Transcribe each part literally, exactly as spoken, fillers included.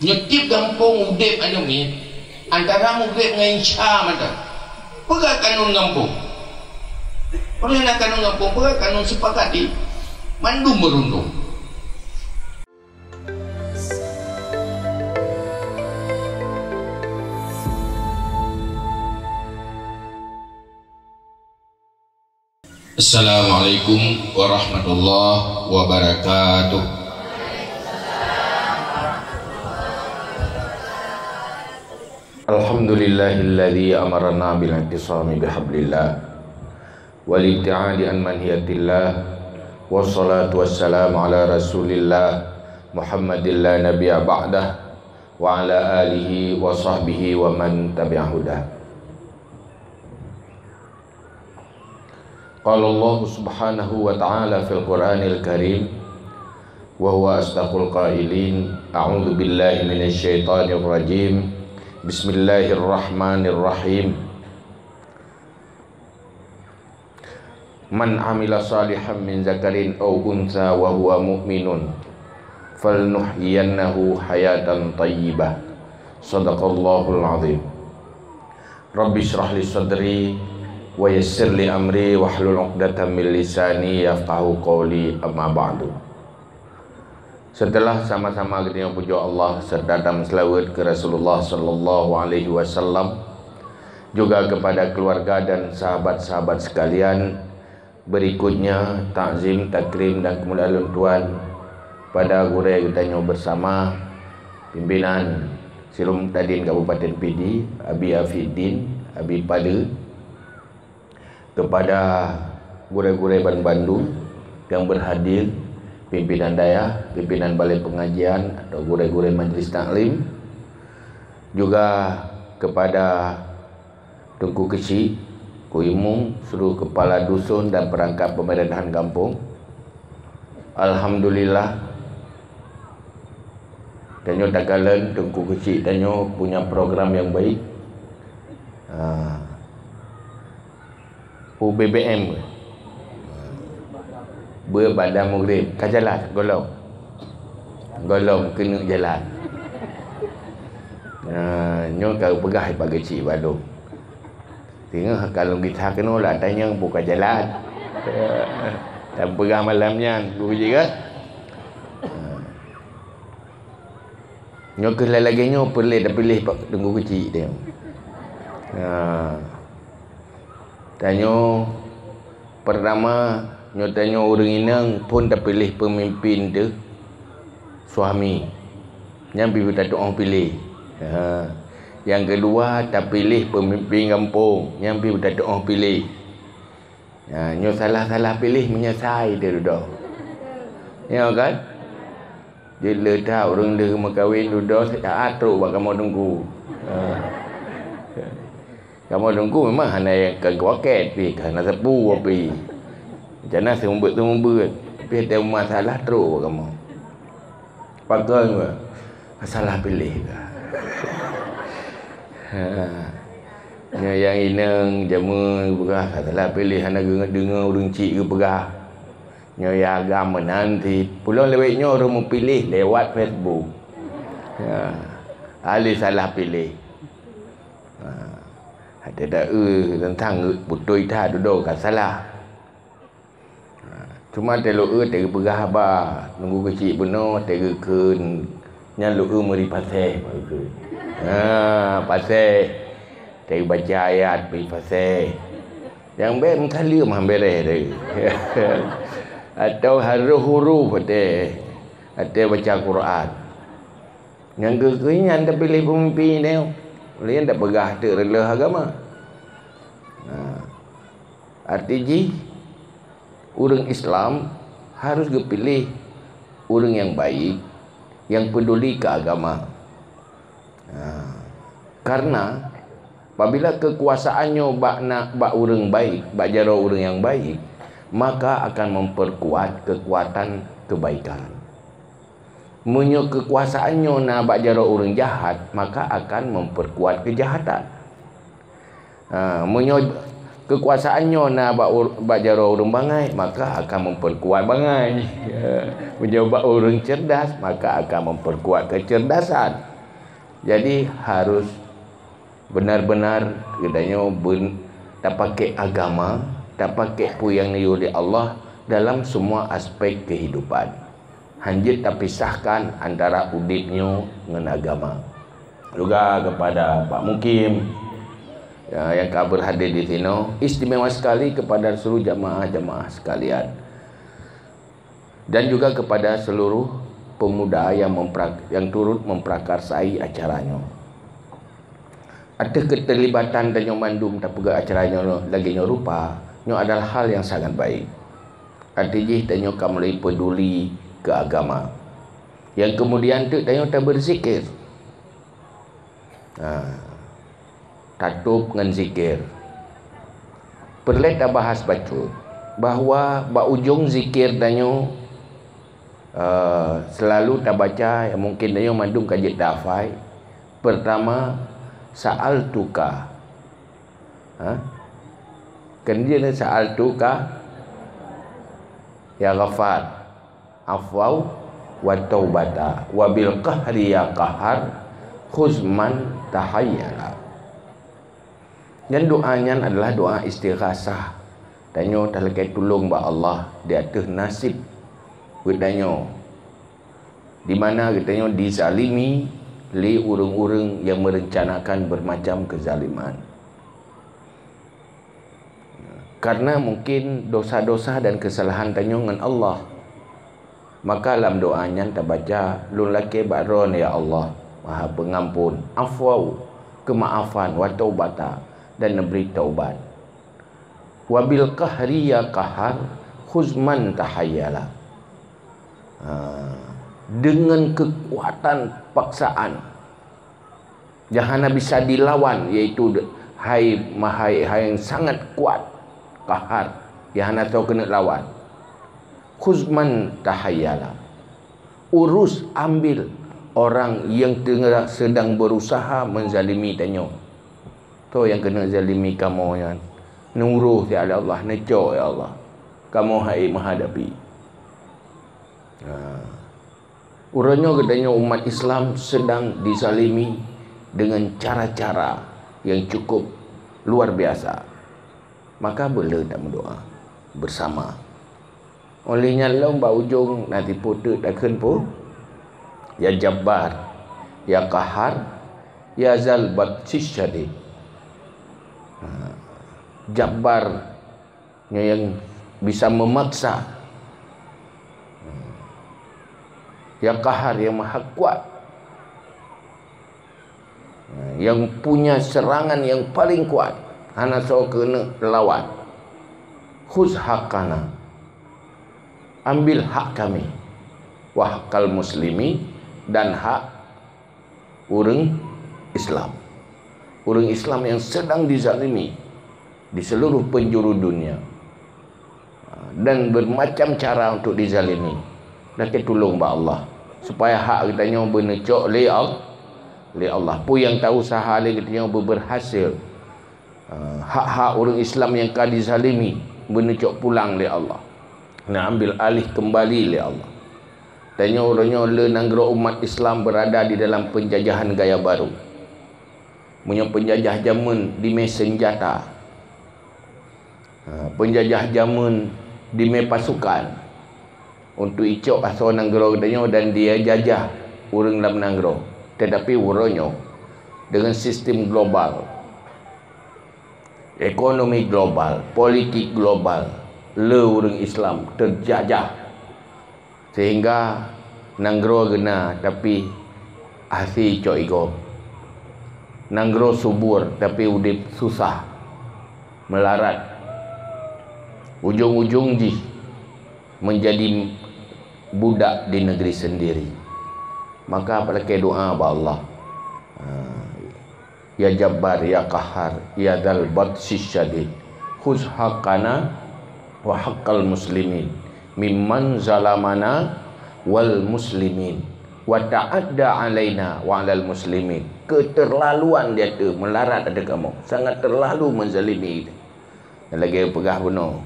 Nyoe tieb gampông udeb aneuk miet, antara Maghrib ngon Isya mantong. Peugah kanun gampông. Peue na kanun gampông, peugah kanun seupakati. Mandum meurundong. Assalamualaikum warahmatullahi wabarakatuh. Alhamdulillahilladzi amarana bil i'tisami bihablillah wal ibtiadi an manhiyatillah, wassalatu wassalamu ala Rasulillah Muhammadin la nabiyya ba'dah, wa ala alihi wa sahbihi wa man tabi'a hudah. Qala Allah Subhanahu wa Ta'ala fil Qur'anil Karim, wa huwa asdaqul qailin, a'udzu billahi minasy syaithanir rajim. Bismillahirrahmanirrahim. Man amila salihan min zakarin aw untha wa huwa mu'minun, falnuhyiyannahu hayatan thayyibah. Shadaqallahul azim. Rabbi shrah li sadri wa yassir li amri wahlul 'uqdatam min lisani yafqahu qawli, amma ba'du. Seuteulah sama-sama geutanyoe pujoe Allah serta tameuseulaweuet keu Rasulullah sallallahu alaihi wasallam, juga kepada keluarga dan sahabat-sahabat sekalian, berikutnya takzim, takrim dan keumuliaan lôn tuan pada gurée geutanyoe bersama, pimpinan Silom Muktadin Kabupaten Pidie, Abi Afiddin, Abi Pade, kepada gurée-gurée ban bandum nyang berhadir, pimpinan dayah, pimpinan balai pengajian atau gurée-gurée majlis taklim, juga kepada Teungku Keuchik, Ku Imum, seluruh kepala dusun dan perangkat pemerintahan gampông. Alhamdulillah, tanyoe takalon Teungku Keuchik tanyoe punya program yang baik. Ha. U B B M. Beuet bak dan Maghrib ka jalan gohlom. Gohlom keuneuk jalan. Ha, nyoe ka peugah bak Keuchik bak lôn. Teungoh ka lôn gisa keunoe lah tanyong peue ka jalan. Dan peugah malam nyan, Teungku Keuchik kan? Ha. Nyoe keuh lagée nyoe peureulée tapiléh bak Teungku Keuchik teuh. Ha. Tanyoe, pertama, nyoe tanyoe ureuëng inong phon tapiléh peumimpin teuh suami. Nyan pih beutatuoh piléh. Ha. Nyang keudua, tapiléh peumimpin gampông. Nyan pih beutatuoh piléh. Ha, nyoe salah-salah piléh meunyoe sai teuh dudoe. Nyoe kan? Jeuet le that ureuëng deuh geumeukawen dudoe siat trok bak kamoe teungku. Ha. Kamoe teungku memang hana nyang ka geuwaket pih, ka hana sapeue pih. Rencana seumeubeuet-seumeubeuet, pih ada masalah trok bak kamoe. Pakon, salah piléh ka. Ha. Nyoe nyang inong jameun peugah ka salah piléh, hana geudeungoe ureuëng chik geupeugah. Nyoe nyang agam meunan cit. Ulôn lewat nyoe ureuëng meupiléh lewat Facebook. Ha. Alèh salah piléh. Ha. Até taeu teuntang beutôi that dudoe ka salah. Ha, cuma teuh lôn eu teuh geupeugah haba, Teungku Keuchik bunoe teuh geukheun nyan lôn eu meuri paséh, ha, paséh. Teuh geubaca ayat meuri paséh. Nyang bék meukaleuem han béréh teuh. Atau harôh huruf teuh, ateueh baca Quran. Nyang keu-, keu nyan tapiléh peumimpin nyoe, ulôn tapeugah teuk reuloh agama. Nah, arti jih, ureuëng Islam harus geupiléh ureuëng nyang baik, nyang peuduli keu agama. Nah, karena apabila keukuasaan nyoe bak na-, bak ureuëng baik, bak jaroe ureuëng nyang baik, maka akan memperkuat kekuatan kebaikan. Meunyoe keukuasaan nyoe na bak jaroe ureuëng jahat, maka akan memperkuat keujahatan. Ha, meunyoe keukuasaan nyoe na bak ur-, bak jaroe ureuëng bangai, maka akan memperkuat bangai. Ya, meunyoe bak ureuëng cerdas, maka akan memperkuat kecerdasan. Jadi harus benar-benar geutanyoe ben-, tapakék agama, tapakék peue nyang neuyue lé Allah dalam semua aspek kehidupan. Hanjeuet tapisahkan antara udeb nyoe ngon agama. Juga kepada Pak Mukim, ya, yang ka berhadir di sini, istimewa sekali kepada seluruh jamaah-jamaah sekalian. Dan juga kepada seluruh pemuda yang mempra-, yang turut memprakarsai acara nyoe. Ateueh keterlibatan tanyoe mandum tapeugah acara nyoe lagée nyoe rupa, nyoe adalah hal yang sangat baik. Arti jih tanyoe ka mulai peduli keu agama. Yang kemudian teuk tanyoe tabeuzikir. Ha, tatôb ngon zikir. Peureulée tabahas bacut bahwa bak ujong zikir tanyoe, eh, selalu tabaca, ya, mungkin tanyoe mandum ka jeuet tahafai. Pertama, sa'altuka. Ha? Kan dia ni, sa'altuka, ya Ghaffar. Afwau wa taubata, wa bil qahri ya qahar, khuz man tahayyala. Dan doa nyan adalah doa istighasah. Tanyoe talakée tulông bak Allah di ateueh naseb geutanyoe, di mana geutanyoe dizalimi lé ureuëng-ureuëng yang merencanakan bermacam kezaliman. Karena mungkin dosa-dosa dan kesalahan tanyoe ngon Allah. Maka lam doa nyan tabaca, "Lôn lakée bak Droen, ya Allah, Maha Pengampun, afwau, keumaafan, wa taubata, dan neubri taubat. Wa bil qahri ya qahar, khuz man tahayyala." Ha, dengan kekuatan paksaan nyang hana bisa dilawan, yaitu de-, hai mahai, hai yang sangat kuat, qahar, nyang hana soe keuneuk lawan. Khuz man tahayyala. Urus, ambil orang yang tengah sedang berusaha menzalimi tanyoe. Soe nyang keuneuk zalimi kamoe nyan, neuroh ya Allah, neucok ya Allah. Kamoe hai meuhadapi. Ha. Uroe nyoe geutanyoe umat Islam sedang dizalimi dengan cara-cara yang cukup luar biasa. Maka beuleueh tameudoa bersama. Oleh nyan lom bak ujong na tipu teuk takheun peue? Ya Jabbar, ya Qahar, ya Zal Batsyis Syadid. Ha, Jabbar nyoe nyang bisa memaksa. Ya Qahar, yang maha kuat. Yang punya serangan yang paling kuat. Hana soe keuneuk lawan. Khuz haqqana. Ambil hak kami. Wa haqqal muslimin, dan hak ureuëng Islam. Ureuëng Islam yang sedang dizalimi di seluruh penjuru dunia. Dan bermacam cara untuk dizalimi. Lakée tulông bak Allah, supaya hak geutanyoe beuneucok lé Al-, lé Allah. Peue nyang tausaha lé geutanyoe beuberhasil. Ah, hak-hak ureuëng Islam nyang ka dizalimi beuneucok pulang lé Allah. Neuambil alih keumbali lé Allah. Tanyoe uroe nyoe le nanggroe umat Islam berada di dalam penjajahan gaya baru. Meunyoe penjajah jameun dimé senjata, ha, penjajah jameun dimé pasukan untuk icok asoe nanggroe geutanyoe dan dijajah ureuëng lam nanggroe. Tetapi uroe nyoe, dengan sistem global, ekonomi global, politik global, le ureuëng Islam teujajah. Sehingga nanggroe geuna, tapi hase cok igoe. Nanggroe subur, tapi udeb susah, meularat. Ujong-ujong jih menjadi budak di negeri sendiri. Maka lakée doa bak Allah. Ha. Ya Jabbar, ya Qahar, ya Dzal Batsyis Syadid, khuz haqqana wa haqqal muslimin mimman zalamana wal muslimin, wa ta'adda alaina wa alal muslimin. Keterlaluan dia tu, meularat ada kamu. Sangat terlalu menzalimi kita. Dan lagi peugah bunoe.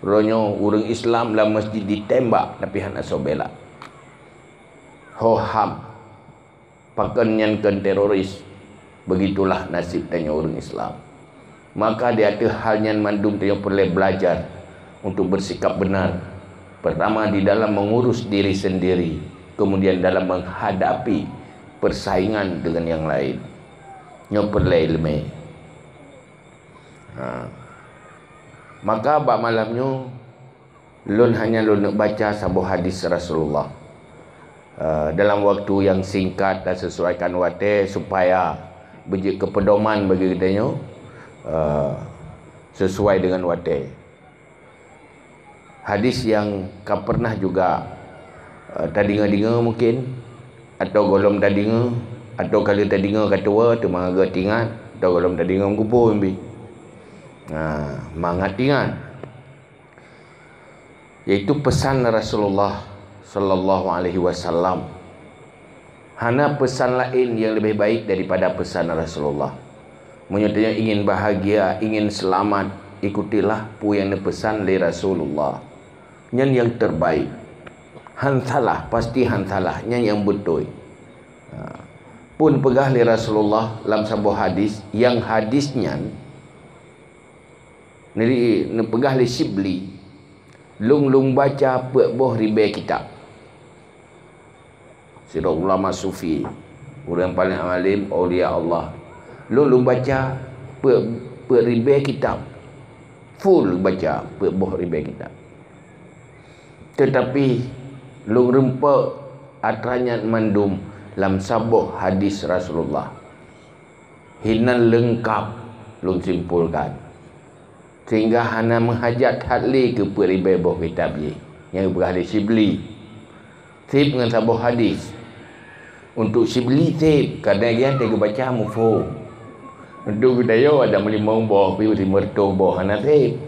Ronyo ureuëng Islam lam masjid ditembak, tapi hana soe bela. Ho ham. Pakon nyan kon teroris. Begitulah nasib tanyoe ureuëng Islam. Maka di ateueh hal nyan mandum tanyoe peureulée belajar untuk bersikap benar. Pertama di dalam mengurus diri sendiri, kemudian dalam menghadapi persaingan dengan yang lain. Nyoe peureulée iéleumé. Ha. Maka bak malam nyoe lôn hanya lôn neuk baca saboh hadis Rasulullah, eh, dalam waktu yang singkat dan sesuaikan watée supaya beujeuet keu peudoman bagi geutanyoe, eh, sesuai dengan watée. Hadis nyang ka pernah juga, eh, tadeungoe-deungoe mungkin, atau gohlom tadeungoe, atau ka lheueh tadeungoe ka tuwoe teuma göt ingat, atau gohlom tadeungoe meugumpôi bi. Nah, mangat ingat. Yaitu pesan Rasulullah sallallahu alaihi wasallam. Hana pesan laén nyang leubeh baik daripada pesan Rasulullah. Meunyoe tanyoe ingin bahagia, ingin seulamat, ikutilah peue nyang neupeusan lé Rasulullah. Nyan nyang terbaik. Han salah, pasti han salah. Nyan nyang beutôi. Ha. Peue neupeugah lé Rasulullah lam saboh hadis, nyang hadis nyan Neuli neupeugah lé Syibli, lôn lôn baca peuet boh ribée kitab. Sidroe ulama sufi, ureuëng paléng alim, aulia Allah. Lôn lôn baca peuet, peuet ribée kitab. Full baca peuet boh ribée kitab. Teutapi lôn rumpok atra nyan mandum lam saboh hadis Rasulullah. Hinan leungkap lôn simpulkan, sehingga hana meuhajat that lé keu peuet ribée boh kitab jih nyang geupeugah lé Syibli, seb ngon saboh hadis. Untuk Syibli seb, karena gobnyan watée geubaca muphom. Untuk geutanyoe ada meulimong boh, pih meureutôh boh hana seb.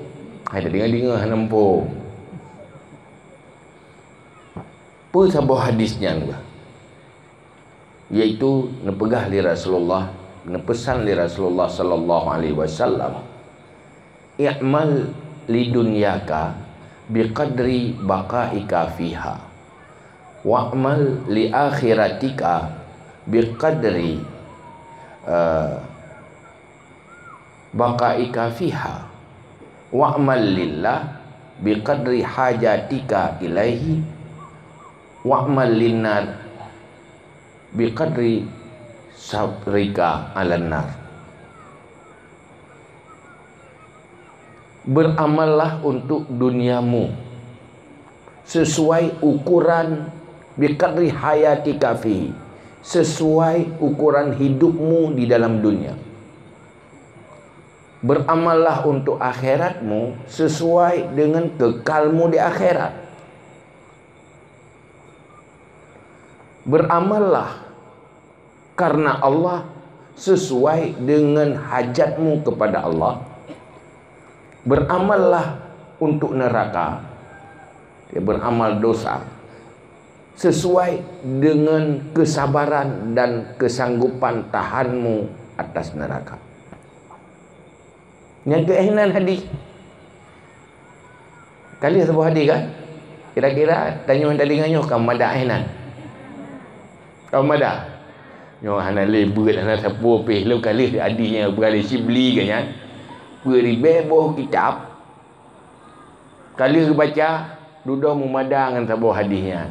Hai tadeungoe-deungoe hana muphom. Peue saboh hadis nyan bah? Yaitu neupeugah lé Rasulullah, neupeusan lé Rasulullah sallallahu alaihi wasallam, "I'mal lidunyaka biqadri baqaika fiha, wa'mal li akhiratika biqadri, eh, baqaika fiha, wa'mal lillah biqadri hajatika ilaihi, wa'mal linnar biqadri sabrika 'alan nar." Beramallah untuk duniamu sesuai ukuran, biqadri hayatika fihi, sesuai ukuran hidupmu di dalam dunia. Beramallah untuk akhiratmu sesuai dengan kekalmu di akhirat. Beramallah karena Allah sesuai dengan hajatmu kepada Allah. Beramallah untuk neraka. Ya, beramal dosa sesuai dengan kesabaran dan kesanggupan tahanmu atas neraka. Nyang keu hinan hadis. Ka lheueh saboh hadis kan? Kira-kira tanyoe tadi ngon nyoe ka mada hinan. Ka mada. Nyoe hana lé beuet, hana sapeue pih, lôn ka lheueh hadis nyang geupeugah lé Syibli geuh nyan. Peuet ribée boh kitab. Ka lheueh geubaca, dudoe meumada ngon saboh hadis nyan.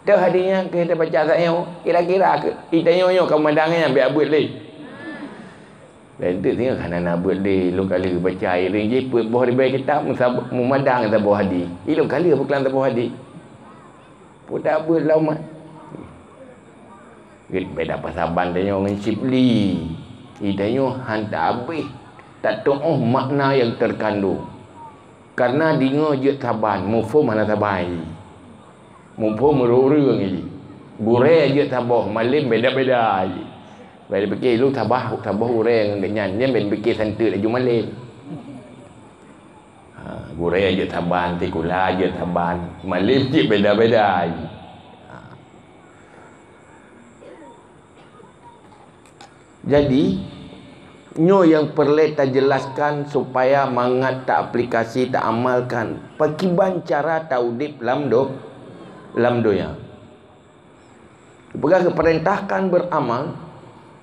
Teuh hadis nyan keu tabaca sayoe, kira-kira keu itanyoe nyoe ka meumada ngon nyan, bèk beuet lé. Laén teuk singoh hana na beuet lé, lôn ka lheueh geubaca, iréng jih peuet boh ribée kitab meusab-, meumada ngon saboh hadis. Ilôn ka lheueh peuklang saboh hadis. Peue tabeuet lam umat. Gét beda pasaban tanyoe ngon Syibli. Itanyoe han tabéh tatu'oh makna nyang teukandong. Karena deungoe jeuet saban, muphom hana saban. Muphom ureuëng-ureuëng jih. Gurée jeuet saboh, malém beda-beda jih. Bèk pike lôn saboh, saboh ureuëng ngon geuhnyan, nyan bèk pike santeut laju malém. Ha, gurée jeuet saban, sikula jeuet saban, malém cit beda-beda. Ha. Jadi, nyoe nyang peureulée tajelaskan supaya mangat taaplikasi, taamalkan pakiban cara taudeb lam do-, lam donya. Peugah geupeurintahkan beuramal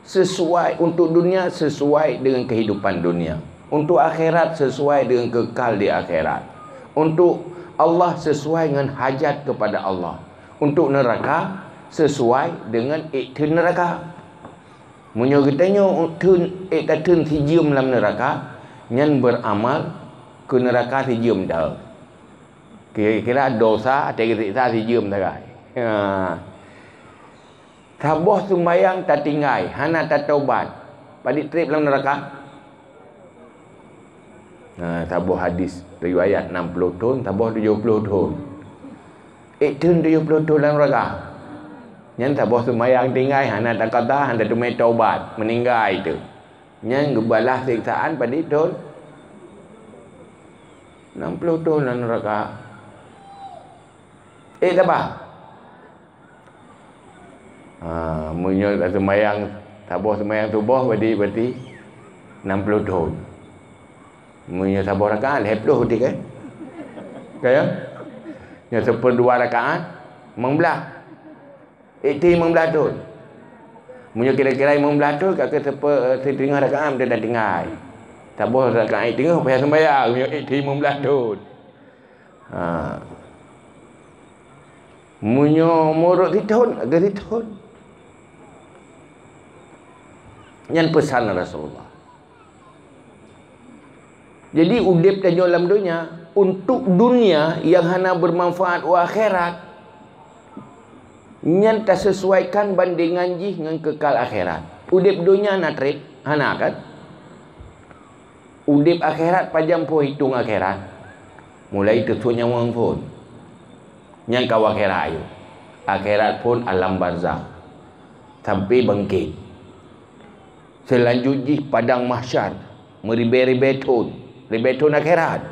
sesuai, untuk dunia sesuai dengan kehidupan dunia, untuk akhirat sesuai dengan kekal di akhirat, untuk Allah sesuai dengan hajat kepada Allah, untuk neraka sesuai dengan ék theun neraka. Meunyoe geutanyoe theun, ék tatheun sijeuem lam neraka, nyan beuramal keu neraka sijeuem dah. Kira-kira dosa até geusiksa sijeuem sagai. Ha. Saboh sumbayang tatinggai, hana tataubat, padit treb lam neraka? Nah, saboh hadis riwayat enam puluh thon, saboh tujoh puluh thon. Ék theun tujoh puluh thon lam neraka. Nyan saboh sumbayang tinggai, hana takada, hana teumé taubat, meuninggai teuk. Nyan geubalah siksaan padit thon? Enam puluh thon lam neraka. Ék saban? Ha, meunyoe ka seumayang, saboh seumayang suboh berarti, berarti enam puluh thon. Meunyoe saboh rakaat, lhèe ploh berarti kan? Kan ya? Nyoe seupeudua rakaat, limong blaih. Ék theun limong blaih thon. Meunyoe kira-kira limong blaih thon, ka keu seupe-, siteungoh rakaat meuteudeh tinggai. Saboh rakaat ék teungoh payah seumayang, meunyoe ék theun limong blaih thon. Ha. Meunyoe murot sithon, agak sithon. Nyan peusan Rasulullah. Jadi, udeb tanyoe lam donya, untuk dunia nyang hana bermanfaat u akhirat, nyan tasesuaikan bandengan jih ngon kekal akhirat. Udeb donya na treb? Hana, kan? Udeb akhirat pajan phon hitong akhirat? Mulai teusut nyawöng phon. Nyan ka u akhirat ayue. Akhirat phon alam barzakh. Sampai bangkit. Seulanjut jih padang mahsyar. Meuribèe-ribèe thon. Ribèe thon akhirat.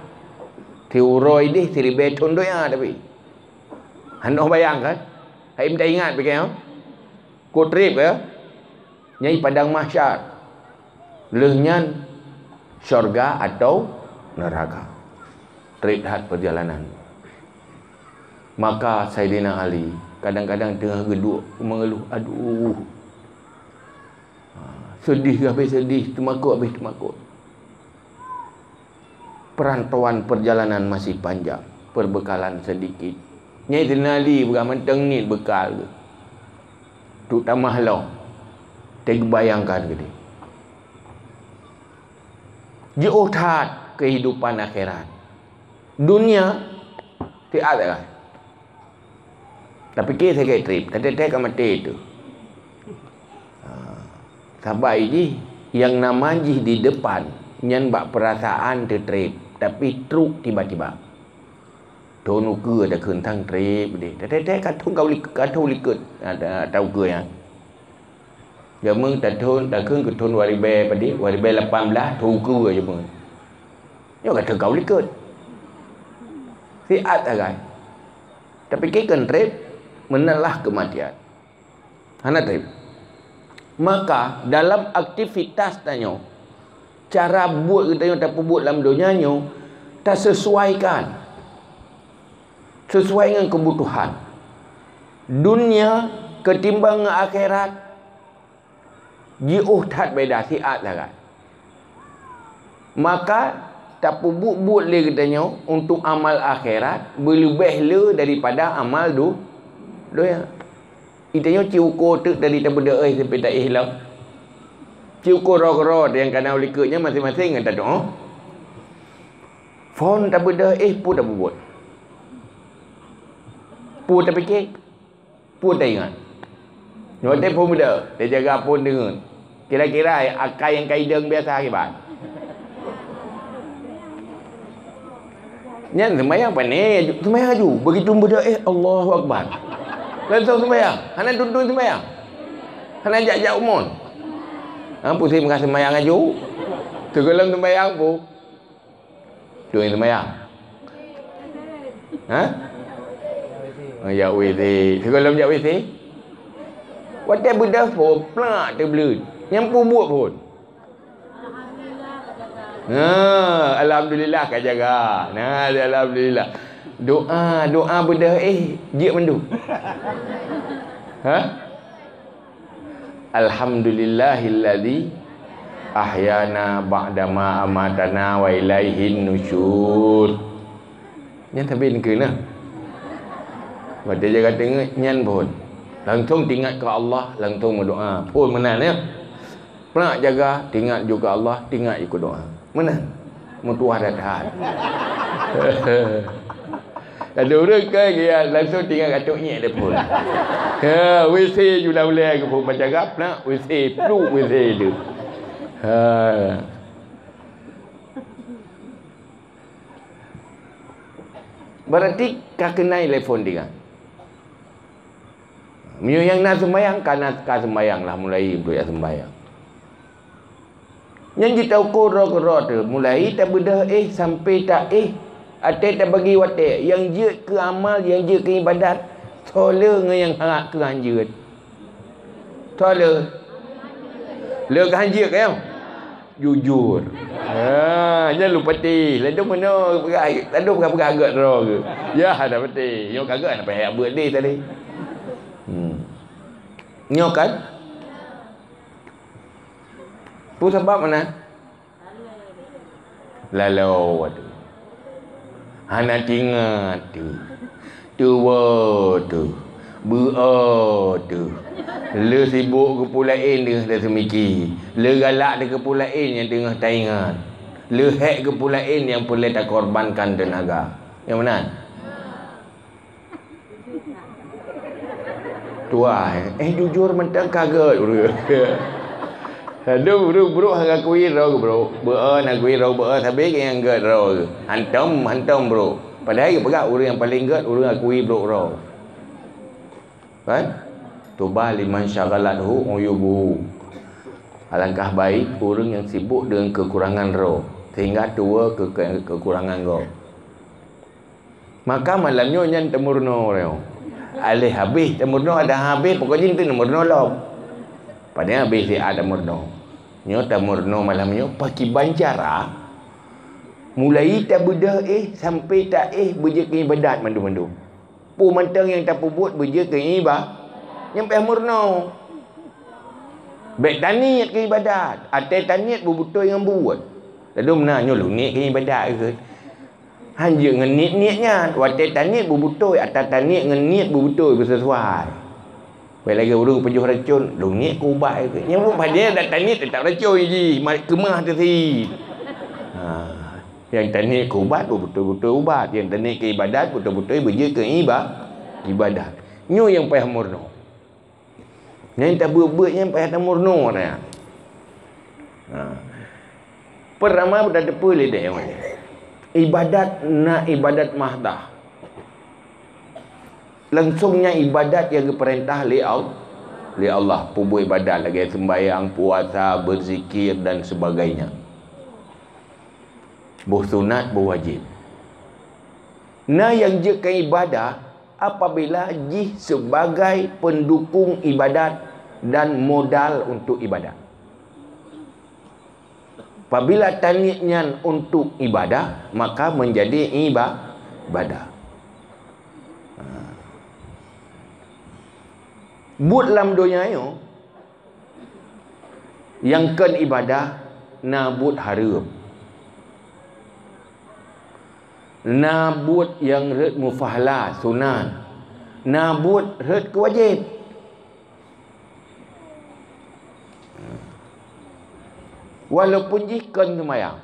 Siuroe deh, siribèe thon donya tapi. Hana bayangkan? Hai meuingat pih kan? Kok treb ka? Nyan padang mahsyar. Lheueh nyan syurga atau neraka. Treb that perjalanan. Maka Saidina Ali kadang-kadang teungoh geuduek mengeluh, "Aduh, ha, seudeh habéh seudeh, teumakot habéh teumakot." Perantauan perjalanan masih panjang, perbekalan sedikit. Nyan Saidina Ali peugah mantong niet beukal geuh. Trok tamah lom. Teubayangkan keudeh. Jiôh that kehidupan akhirat. Dunia siat sagai. Tapiké sagai treb, taté-té ka maté teuh. Ha, sabai jih, nyang nama jih di depan, nyan bak peurasaan teutreb, tapi trok tiba-tiba. Thon ukeue takheun tan treb deh. Taté-té ka thon ka u lik-, ka thon u likot, ha, ta-, ta ukeue nyan. Jameun tathon, takheun keu thon dua ribèe padit, dua ribèe lapan blaih, thon ukeue jameun. Nyoe ka thon ka u likot. Siat sagai. Tapiké kon treb, meunan lah keumatian. Hana treb. Maka, dalam aktivitas tanyoe, cara buet geutanyoe tapeubuet lam donya nyoe, tasesuaikan. Sesuai ngon keubutuhan. Dunia keutimbang ngon akhirat, jiôh that beda siat sagai. Maka, tapeubuet-buet lé geutanyoe untuk amal akhirat beuleubeh le daripada amal du-, donya. Geutanyoe ci uko teuk dari tabeudôh éh sampai taéh lom. Ci uko roh-roh nyang kana u likot nyan maséng-maséng ngon tadoe. Phon tabeudôh éh peue tapeubuet? Peue tapiké? Peue taingat? Nyoe watèe phon beudôh, tajaga phon deungon. Kira-kira akai nyang ka idong biasa kiban. Nyan seumayang pané, seumayang laju. Begitu beudôh éh, Allahu Akbar. Langsung seumayang. Hana tuntung seumayang. Hana jak-jak umon. Ha, pusing meuka seumayang laju. Teugohlom seumayang peue? Tueng seumayang. Ha? Oh, jak WC. Sigohlom jak WC? Watèe beudôh phon, plak teubleut. Nyang peubuet phon. Ha, alhamdulillah ka jaga. Nah, alhamdulillah. Doa, doa beudôh éh, jeuet mandum. Ha? "Alhamdulillahilladzi ahyana ba'dama amatana wa ilaihin nusyur." Nyan sabe neukheun na. Watée jaga teungeut nyan phon. Langsong teuingat keu Allah, langsong meudoá. Phon meunan ya. Plak jaga, teuingat ju keu Allah, teuingat ju keu doá. Meunan. Meutuah that-that. Ada ureuëng kan dia langsung teuingat katuk nyek dia phon. Ha, W C ju dah ulée ke phon baca gap nak W C, pluk W C tu. Ha. Berarti ka keunai lé phon teuingat. Meunyoe nyang na seumayang, ka na ka seumayang lah mulai untuk jak seumayang. Nyan jitauko droe keudroe teuh, mulai tabeudôh éh sampai ta éh, até tabagi watée, nyang jeuet keu amal, nyang jeuet keu ibadat, soe le ngon nyang hak keu hanjeuet. Soe le? Le keu hanjeuet kayong? Jujur. Ha, nyan lôn patéh. Ladôm meunoe peugah, ladôm peugah-peugah gét droe geuh. Ya, hana patéh. Nyoe ka gét hana payah beuet deh tadi. Hmm. Nyoe kan? Peue sabab meunan? Laloe teuh. Hana teuingat teuh. Tuwoe teuh. Beu-o teuh. Le sibok keu peue laén teungoh taseumiké. Le galak teuh keu peue laén nyang teungoh taingat. Le hék keu peue laén nyang peureulée takorbankan teunaga. Nyang meunan? Tuha, eh, jujur mantong ka gét ureuëng. Ladôm ureuëng brok hana geuakui droe geuh brok. Beu-o na geuakui droe beu-o sabe nyang gét droe geuh. Hantom, hantom brok. Padahai geupeugah ureuëng nyang paleng gét ureuëng akui brok droe. Kan? Tuba liman syaghalathu uyubuhu. Alangkah baik ureuëng nyang sibok deungon keukurangan droe sehingga tuwoe keu, keu, keukurangan gob. Maka malam nyoe nyan tameurunoe nyoe. Aléh habéh tameurunoe, adak habéh pokok jih teuh tameurunoe lom. Padahai habéh siat tameurunoe. Nyoe tameurunoe malam nyoe pakiban cara mulai tabeudôh éh sampai ta éh beujeuet keu ibadat mandum-mandum. Peue mantong nyang tapeubuet beujeuet keu iba-, nyang payah meurunoe. Bék taniet keu ibadat, até taniet beubeutôi ngon buet. Ladôm na nyoe lôn niet keu ibadat keuh. Hanjeuet ngon niet-niet nyan, watée taniet beubeutôi, ata taniet ngon niet beubeutôi beuseusuai. Bék lagée ureuëng peujoh racon, lôn niet keu ubat keuh. Nyang buet padahai dak taniet teutap racon jih, ma-, keumah teuh sit. Ha, nyang taniet keu ubat beubeutôi-beutôi ubat, nyang taniet keu ibadat beutôi-beutôi beujeuet keu iba-, ibadat. Nyoe nyang payah meurunoe. Nyang tabeuet-beuet nyan payah tameurunoe nyan. Ha. Peurtama, beutateupeue lé dék nyoe. Ibadat na ibadat mahdah. Langsong nyan ibadat nyang geupeurintah lé Al-, lé Allah. Peubuet ibadat lagée seumbahyang, puasa, beuzikir dan sebagainya. Boh sunat, boh wajéb. Na nyang jeuet keu ibadat apabila jih sebagai pendukung ibadat dan modal untuk ibadat. Apabila taniet nyan untuk ibadah, maka menjadi iba-, ibadah. Ha. Buet lam donya nyoe, nyang kon ibadah, na buet hareuem. Na buet nyang rhot mupahla, sunat. Na buet rhot keu wajéb. Walaupun jih kon seumayang.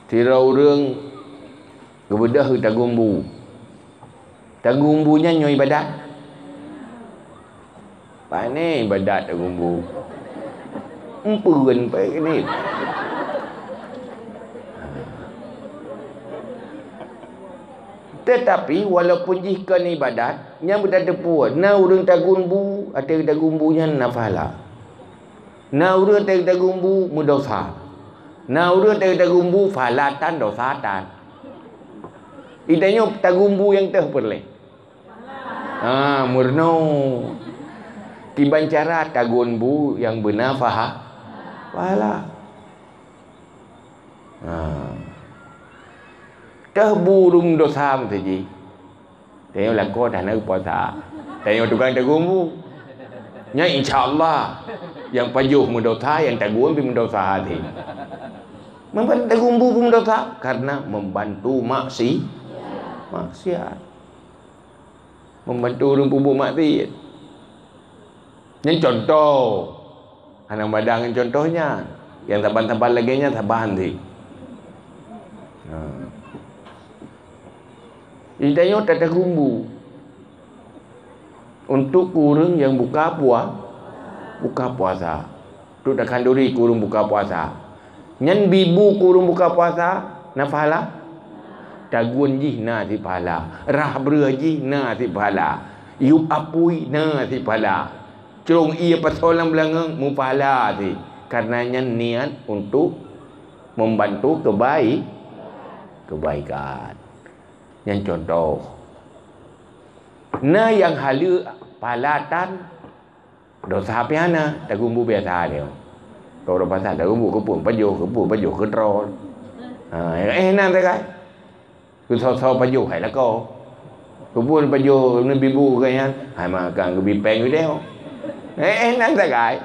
Sidroe ureuëng geubeudôh geutagumbu. Tagumbu nyan nyoe ibadat? Pane ibadat tagumbu? Empeuen pai keuneuk. Teutapi walaupun jih kon ibadat, nyan beutateupeue na ureuëng tagumbu, até tagumbu nyan na pahala. Na ureuëng tagumbu meudosa. Na ureuëng tagumbu pahala tan dosa tan. Itanyoe tagumbu nyang teuh peureulée. Ha, meurunoe. Kiban cara tagumbu nyang beuna paha-, pahala. Ha. Teuh bu ureuëng dosa meuteujih. Tanyoe lakoe dah na geupuasa. Tanyoe tukang tagumbu. Nyan insya Allah, nyang pajoh meudosa, nyang taguen pih meudosa hati. Meupat taguen bu pih meudosa karena membantu maksi-, maksiat. Membantu ureuëng peubuet maksiat. Nyan contoh. Hana mada ngon contoh nyan. Nyang saban-saban lagée nyan saban cit. Ha. Di tanyoe tataguen bu untuk ureuëng nyang buka pua-, buka puasa. Untuk takhanduri keu ureuëng buka puasa. Nyan bi bu keu ureuëng buka puasa, na pahala? Taguen jih na cit pahala. Rhah breueh jih na cit pahala. Yueb apui na cit pahala. Crông ié pasoe lam beulangöng meupahala cit. Karena nyan niat untuk membantu kebaik-, kebaikan. Nyan contoh. Na nyang haleue pahala tan Dosa pih hana, taguen bu biasa dia. Keu ureuëng pasal taguen bu keupeue pajoh, keupeue pajoh keu droe. Ha, eh nan sagai. Keu soe-soe pajoh hai lakoe. Keupeue pajoh neubi bu keu nyan, hai makan keubi péng video. Eh, eh nan sagai.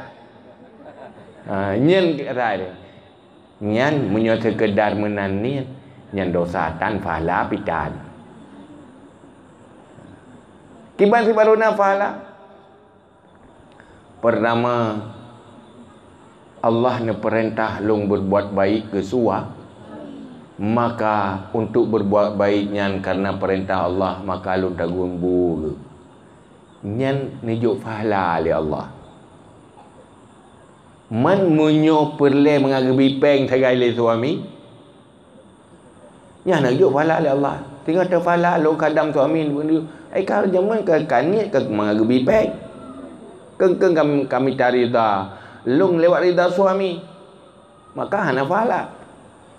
Ha, nyan kata dia. Nyan meunyoe seukeudar meunan niet, nyan dosa tan pahala pih tan. Kiban sibaroe na pahala. Pertama, Allah neupeurintah lôn berbuat baik keu suami, maka untuk berbuat baik nyan karena perintah Allah, maka lôn taguen bu geuh. Nyan neujok pahala lé Allah. Man meunyoe peureulée mangat geubi péng sagai lé suami, nyan hana geujok pahala lé Allah. Singoh teupahala lôn kadang suami, ai ka jameun ka, ka niet ka mangat geubi péng. Keu-, keu-, kam-, ka mita ridha lôn lewat ridha suami, maka hana pahala.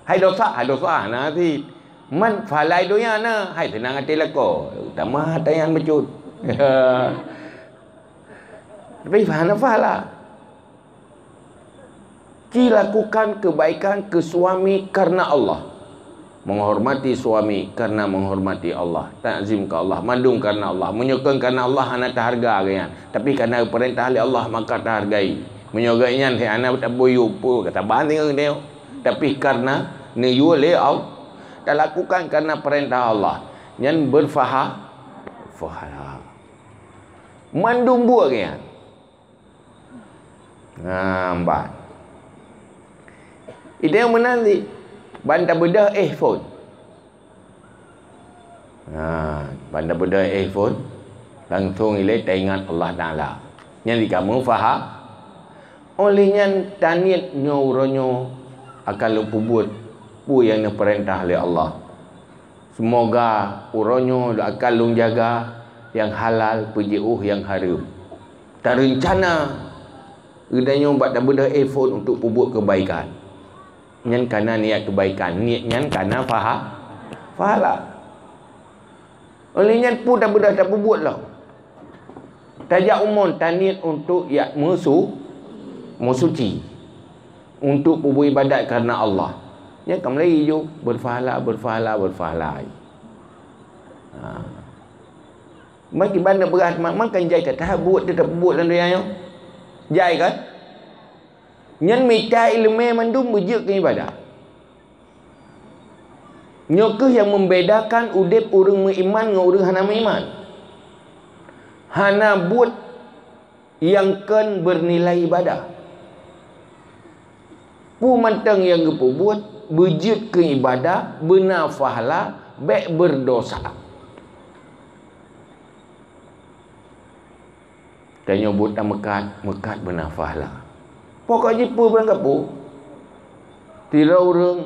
Hai dosa, hai dosa hana cit. Man pahala donya na, hai seunang até lakoe, tamah tanyan bacut. Tapi hana pahala. Ci lakukan kebaikan keu suami karena Allah. Menghormati suami karena menghormati Allah. Takzim keu Allah, mandum karena Allah. Meunyoe kon karena Allah, hana taharga geuh nyan. Tapi karena peurintah lé Allah, maka tahargai. Meunyoe geuh nyan hana tabuyue peue, kata ban tinggai nyoe. Tapi karena neuyue lé Allah, talakukan karena peurintah Allah. Nyan berpaha-, pahala. Mandum buet geuh nyan. Nah, empat. Idéh meunan di ban tabeudoh éh phon. Nah, ban tabeudoh éh phon, langsung ilée taingat Allah Taala. Nyan di kamoe paham. Óh lheueh nyan taniet nyoe uroe nyoe akan lôn peubuet peue nyang neupeurintah lé Allah. Seumoga uroe nyoe akan lôn jaga nyang halal, peujiôh nyang hareuem. Tareuncana geutanyoe bak tabeudoh éh phon untuk peubuet keubaikan. Nyan kana niat keubaikan, niet nyan kana paha-, pahala. Óh lheueh nyan peue tabeudoh tapeubuet lom. Tajak u mon taniet untuk jak meusu-, meusuci, untuk peubuet ibadat karena Allah. Nyan ka mulai jijok berpahala, berpahala, berpahala. Ha. Man kiban na beurah, man, man kan jai that-that buet teutab buet lam donya nyoe. Jai kan? Nyan mita ileumé mandum beujeuet keu ibadat. Nyoe kheueh nyang membedakan udeb ureuëng meuiman ngon ureuëng hana meuiman. Hana buet nyang kon beunilai ibadah. Peue mantong nyang geupeubuet beujeuet keu ibadah, beuna pahala, bék berdosa. Tanyoe buet tameukat, meukat beuna pahala. Pokok jih peue barang kapeue. Sidroe ureuëng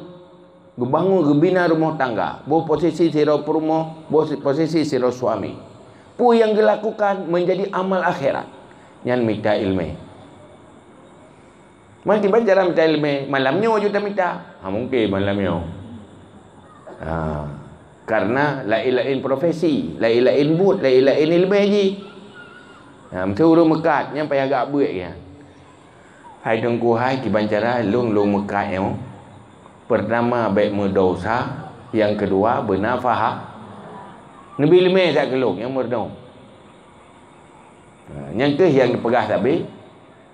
geubangun, geubina rumoh tangga, boh posisi sidroe peurumoh, boh si-, posisi sidroe suami. Peue nyang geulakukan menjadi amal akhirat, nyan mita ileumé. Man kiban cara mita ileumé, malam nyoe ju tamita. Ha, mungken malam nyoe. Ha, karena laén-laén profesi, laén-laén buet, laén-laén ileumé jih. Ha, meusti ureuëng meukat, nyan payah gak buet nyan. Hai Teungku hai, kiban cara lôn, lôn meukat nyoe. Pertama, bék meudosa. Nyang keudua, beuna paha-, neubi ileumé that keu lôn nyang meureunong. Ha, nyan kheueh nyang geupeugah sabe,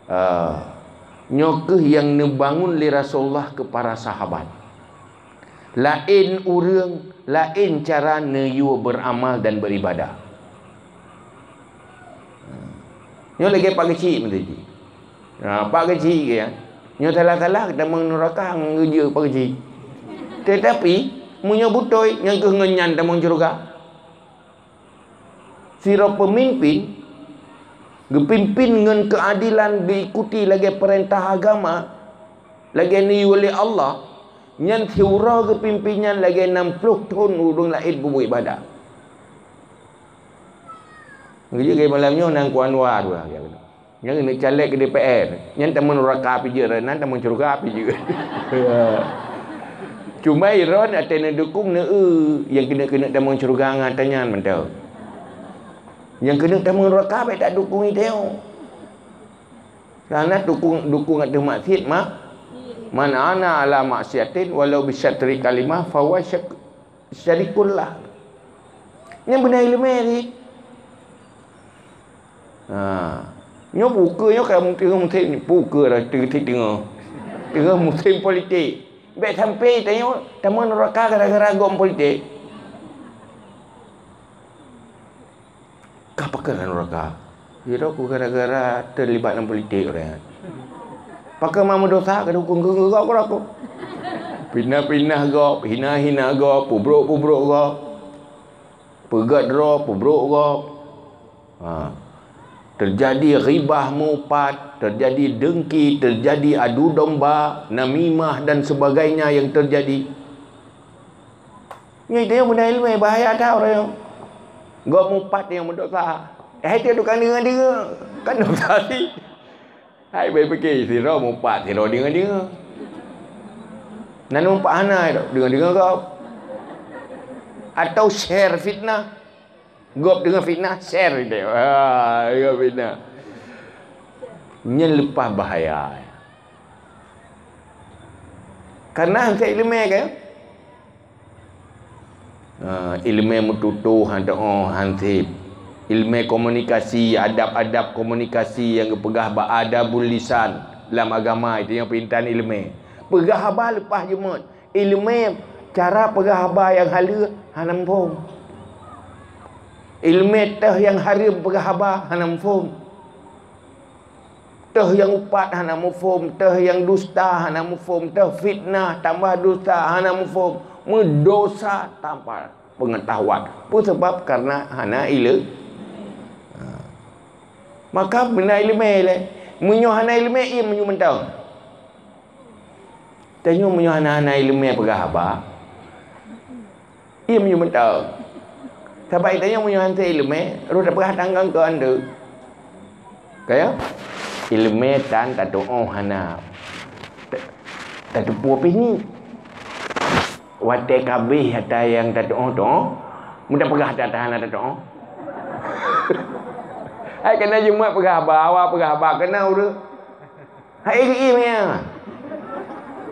eh, nyoe kheueh nyang neubangun lé Rasulullah keu para sahabat. Laén ureuëng, laén cara neuyue beuramal dan beuribadah. Nyoe lagée pak keuchik meusti jih. Ha, pak keuchik geuh, nyoe salah-salah tamong nuraka ngon geujeuet pak keuchik. Teutapi, meunyoe beutôi, nyan kheueh ngon nyan tamong syeuruga. Sidroe peumimpin geupimpin ngon keuadilan, geuikuti lagée peurintah agama, lagée neuyue lé Allah, nyan siuroe geupimpin nyan lagée nam ploh thon ureuëng laén peubuet iébadat. Geujeuet malam nyoe nan Teungku Anwar dua. Nyang keuneuk caleg keu D P R, nyan tamong nuraka pih jeuet, nan tamong syeuruga pih jeuet. Cuma droeneuh watée neudukong neu-eu, nyang keuneuk-keuneuk tamong syeuruga ngon tanyan mantong. Nyang keuneuk tamong nuraka bék tak dukong itée. Karena dukong, dukong ateueh maksiat mah, man ana ala maksiatin walau bisyatri kalimah fahuwa syak-, syarikullah. Nyan beuna iéleumé jih. Ha. Nyoe pukeue nyoe ka teungoh musém, pukeue dah teungoh, teungoh. Teungoh musém politik. Bék sampai tanyoe tamong nuraka gara-gara gob politik. Ka pakon nuraka? Sidroe ku gara-gara teulibat lam politik ureuëng. Pakon ma meudosa ka dukong keu gob keudroe. Pinah-pinah gob, hina-hina gob, pubrok-pubrok gob. Peugét droe, pubrok gob. Ha. Teujadi ghibah meuupat, teujadi deungki, teujadi adu domba, namimah dan sebagainya yang terjadi. Nyoe itu nyang beuna iéleumé, bahaya that ureuëng nyoe. Gob meuupat nyang meudosa. Eh, itu tukang deungoe-deungoe. Kan dosa sih. Hai, beu pike, sidroe meuupat, sidroe deungoe-deungoe. Nan meuupat hana, deungoe-deungoe gob. Atau share fitnah. Gob deungoe fitnah, share ideh. Ha, deungoe fitnah. Nyan leupah bahaya. Karena hana iéleumé kan? Ha, iéleumé meututoe han teu'oh han sép. Iéleumé komunikasi, adab-adab komunikasi nyang geupeugah bak adabul lisan lam agama, itu nyang peuintan iéleumé. Peugah haba leupah jeuet. Iéleumé cara peugah haba nyang haleue hana muphom. Iéleumé teuh nyang hareuem peugah haba hana muphom. Teuh nyang upat hana muphom, teuh nyang dusta hana muphom, teuh fitnah tambah dusta hana muphom, meudosa tanpa peungetahuan. Peue sabab? Karena hana iéleumé. Ha. Maka beuna iéleumé lé. Meunyoe hana iéleumé, ie meunyoe mantong. Tanyoe meunyoe hana, hana iéleumé peugah haba, ie meunyoe mantong. Sabab tanyoe meunyoe hana iéleumé, rot tapeugah tanggang keu andeuk. Kaya? Iéleumé tan tatu'oh hana. Ta-, tateupeue pih nyoe. Watée ka abéh ata nyang tatu'oh-tu'oh, meuta peugah ata hana tatu'oh. Hai keunan jeuet peugah haba, awai peugah haba keunan ureuëng. Hai geuiem nyan.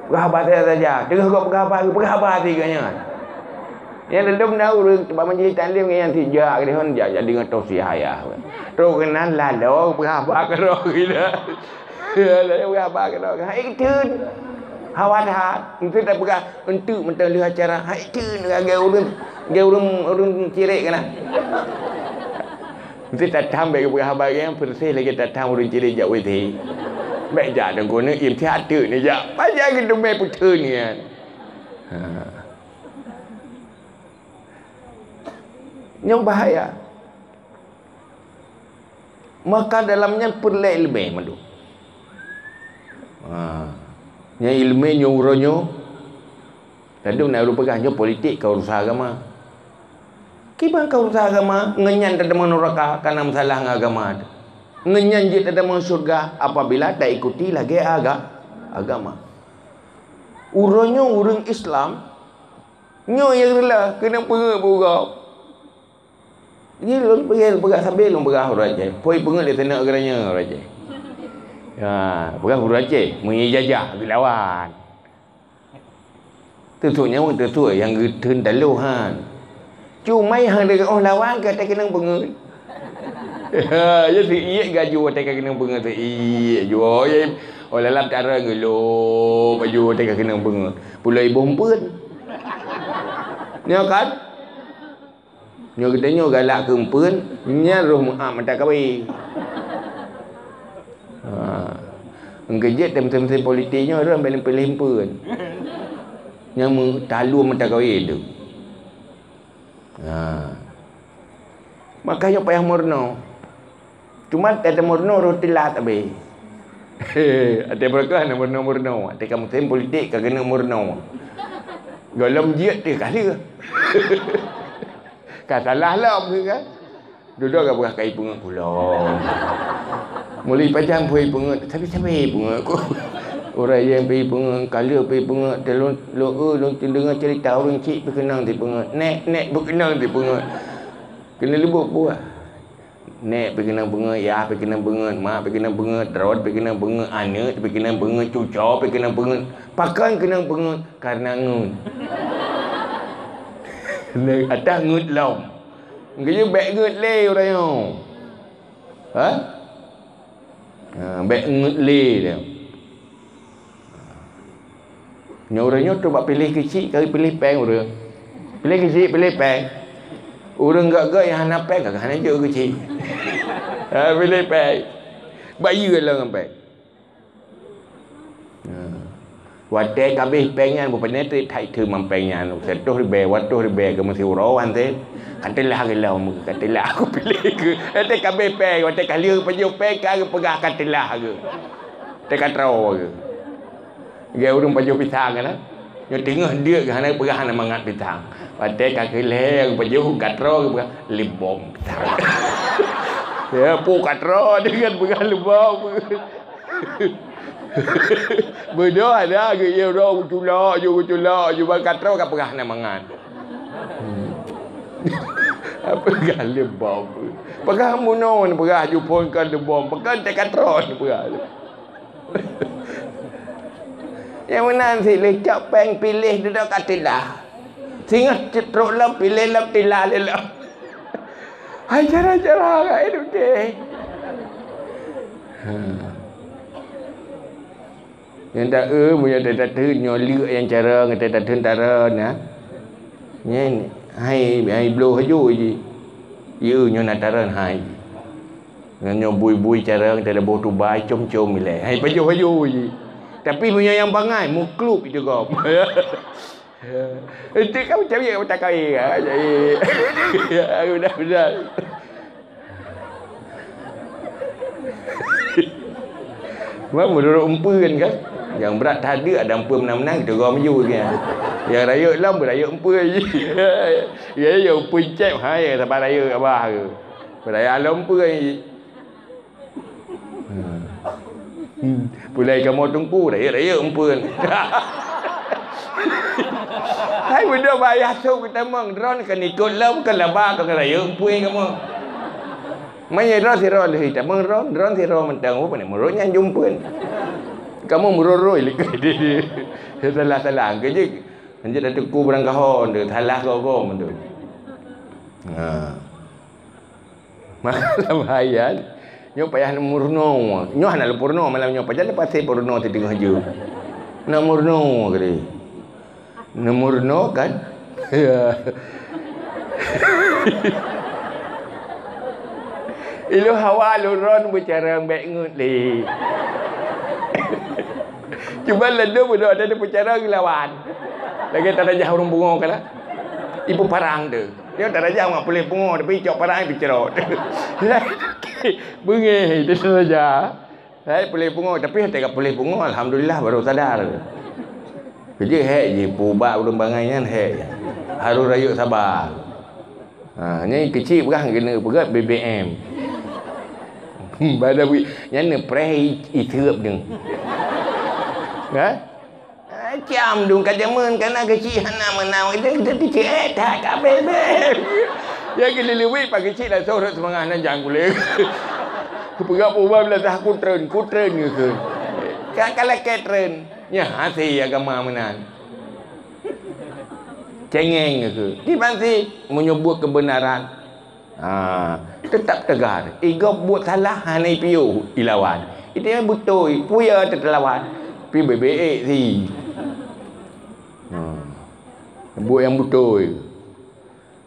Peugah haba saja-saja. Teungoh gob peugah haba, peugah haba sigoe nyan. Nyang lom na ureuëng bak majlis taklim nyan sijak keudeh, jak jadi ngon tausiah ayah. Trok keunan lalo peugah haba keudroe gila. Lalo peugah haba keudroe. Hai geuteun. Hawa that. Enteuk tapeugah, enteuk mantong lheueh acara. Hai teun lagée ureuëng, lagée ureuëng, ureuëng cirek keunan. Meusti tatham bék geupeugah haba nyang peureséh lagée tatham ureuëng cirek jak W C. Bék jak teungku neuiem siat teuk neujak. Pajan geuteumé peuteun nyan. Ha. Nyoe bahaya. Maka dalam nyan peureulée iéleumé mandum. Ha. Nyan iéleumé nyoe uroe nyoe. Tadum na ureuëng peugah nyoe politik ka urusan agama. Kiban ka urusan agama, ngon nyan tateumé nuraka, kana meusalah ngon agama. Ngon nyan jeuet tateumé syeuruga apabila taikuti lagée aga-, agama. Uroe nyoe ureuëng Islam, nyoe nyang reulah keunong peungeuet bak uroe. Jadi lôn peugah, peugah sabe lôn peugah ureuëng Aceh. Phôi peungeuet lé teunak geuranyeue ureuëng Aceh. Ya, peugah ureuëng Aceh, meunyoe jajah geulawan. Teusuk nyawöng teusuk nyang geutheun taloh han. Cuma nyang deuh oh lawan ka takeunong peungeuet. Ya, seuiek gaju watèe ka keunong beungeut, seuiek ju. Oh, ya, oh, lalap cara geulok baju watèe ka keunong beungeut. Pulo iboh empeuen. Nyoe kan? Nyoe geutanyoe galak keu empeuen, nyan roh meu'ah mata kawé. Ha. Engkeujeuet teuh meusém-meusém politik nyoe, roh bèk piléh empeuen. Nyan meu-, talua mata kawé tu. Ha. Maka nyoe payah meurunoe. Cuma watèe meurunoe roh teulat abéh. Watèe beureukat hana meurunoe-meurunoe. Watèe ka musim politik ka keuneuk meurunoe. Gohlom jeuet teuh ka lheueh. Ka salah lom tu kan. Dudoe ka peugah ka ipeungeut kulom. Mulai pajan pun ipeungeut, tapi-tapi ipeungeut ku. Ureueng nyang pi ipeungeut, ka lheueh pi ipeungeut, lôn, lôn, lôn deungoe cerita ureueng chik pi keunong ipeungeut. Nèk, nèk pi keunong ipeungeut. Keuneuk leumbot puah. Nèk pi keunong beungeut, yah pi keunong beungeut, mak pi keunong beungeut, droe pi keunong beungeut, aneuk pi keunong beungeut, cuco pi keunong beungeut. Pakon keunong beungeut? Karena ngeut. Atah ngeut lom. Geuyue bèk ngeut lé ureueng nyoe. Ha? Ha, bèk ngeut lé dia. Nyoe ureueng nyoe trok bak piléh keuchik, ka piléh péng ureueng. Piléh keuchik, piléh péng. Ureueng gèt-gèt nyang hana péng, ka hana jok keuchik. Ha, piléh péng. Bayeue lom ngon péng. Ha. Watèe ka abéh péng nyan, beupeuneutrép that teuma péng nyan. Siratoh ribèe, dua ratoh ribèe, keu meusiuroe han sép. Ka teulah geulom, ka teulah aku piléh keu. Watèe ka abéh péng, watèe ka lheueh pajoh péng, ka geupeugah ka teulah keu. Teuka troe keu. Lagèe ureueng pajoh pisang kan, nyoe teungoh deuk hana peugah hana mangat pisang. Watèe ka keu lhèe pajoh ka troe peugah leumbom pisang. Ya, pu ka troe deungon peugah leumbom. Beudôh ada geu ye uroe geuculok ju, geuculok ju, ban ka troe ka peugah hana mangat. Apa peugah leumbom? Peugah bunoe peugah ju phôn ka leumbom. Peugah teuka troe peugah. Nyang meunan sit lé cok péng piléh dudoe ka teulah. Singoh trok lom piléh lom teulah lé lom. Hai cara-cara hai dudeh. Ha. Nyang ta-, eu, meunyoe tatheun nyoe leuek nyang cara ngon tatheun tara na. Nyan hai, hai bloh haju ji. Ye nyoe na tara hai. Ngon nyoe bui-bui cara ngon taboh tubai com-com ilèe. Hai pajoh haju ji. Tapi meunyoe nyang bangai muklub itu gom. Itu kan macam ye mata kai. Ya, mudah-mudahan. Wah, meunurot empeuen kan. Nyang brat that deuk ada empeuen meunan-meunan, geuteugom ju kan. Nyang rayeuk lom beurayeuk empeuen. Ya, ya, empeuen cep, hai, saban rayeuk abah ke. Beuraya lom empeuen. Hmm. Hmm. Pulai kamoe teungku, rayeuk-rayeuk empeuen. Hai, beudôh bah ayah sôk geutamong, droeneuh kan ikot lom, kan laba, kan rayeuk empeuen kamoe. Meunyoe droe sidroe lheueh tamong droe, droe sidroe mantong, oh, pane meurot nyan jumpeuen. Kamoe meurot-rot likot. Salah-salah, keujeuet. Hanjeuet teungku beurangkaho, salah gogoe mantong. Ha. Maka lam hayat, nyoe payah meurunoe. Nyoe hana lôn peurunoe malam nyoe, pajan leupah peurunoe siteungoh jeuem. Na meurunoe keudeh. Neumeurunoe kan? Ya. Ilôn hawa lôn ron beucarông bèk ngeut lé. Cuba lôn dum beudôh ada peucarông lawan. Lagèe tarajah ureueng bungong kan? Ipeuparang tu. Dia tarajah mak puléh pungo tapi cok parang itu cerot. Beungéh itu tarajah. Hai puléh pungo, tapi watèe ka puléh pungo, alhamdulillah baru sadar. Keujeuet hék ji, peuubat ureueng bangai nyan hék. Harôh rayeuk saba. Ha, nyan keuchik peugah keuneuk peugöt B B M. Bada bui, nyan neupreh i, i seuep deung. Ha? Ah, cam dong ka jameun, kana keuchik hana meunan, kita, kita keuchik, eh, that ka bebek. Ya, geuleuleubeh pak keuchik langsung rot seumangah nan jang guleng. Peugah peubah beulatah kutreun, kutreun ngeukheun. Ka, ka lakèe treun. Nyan hase agama meunan. Cengeng ngeukheun. Di bansi meunyoe buet keubeunaran. Ha, teutap teugar. Igob buet salah hana ipiôh ilawan. Itu nyang beutôi, puya teutalawan. Pi bebek si. Ha. Buet nyang beutôi.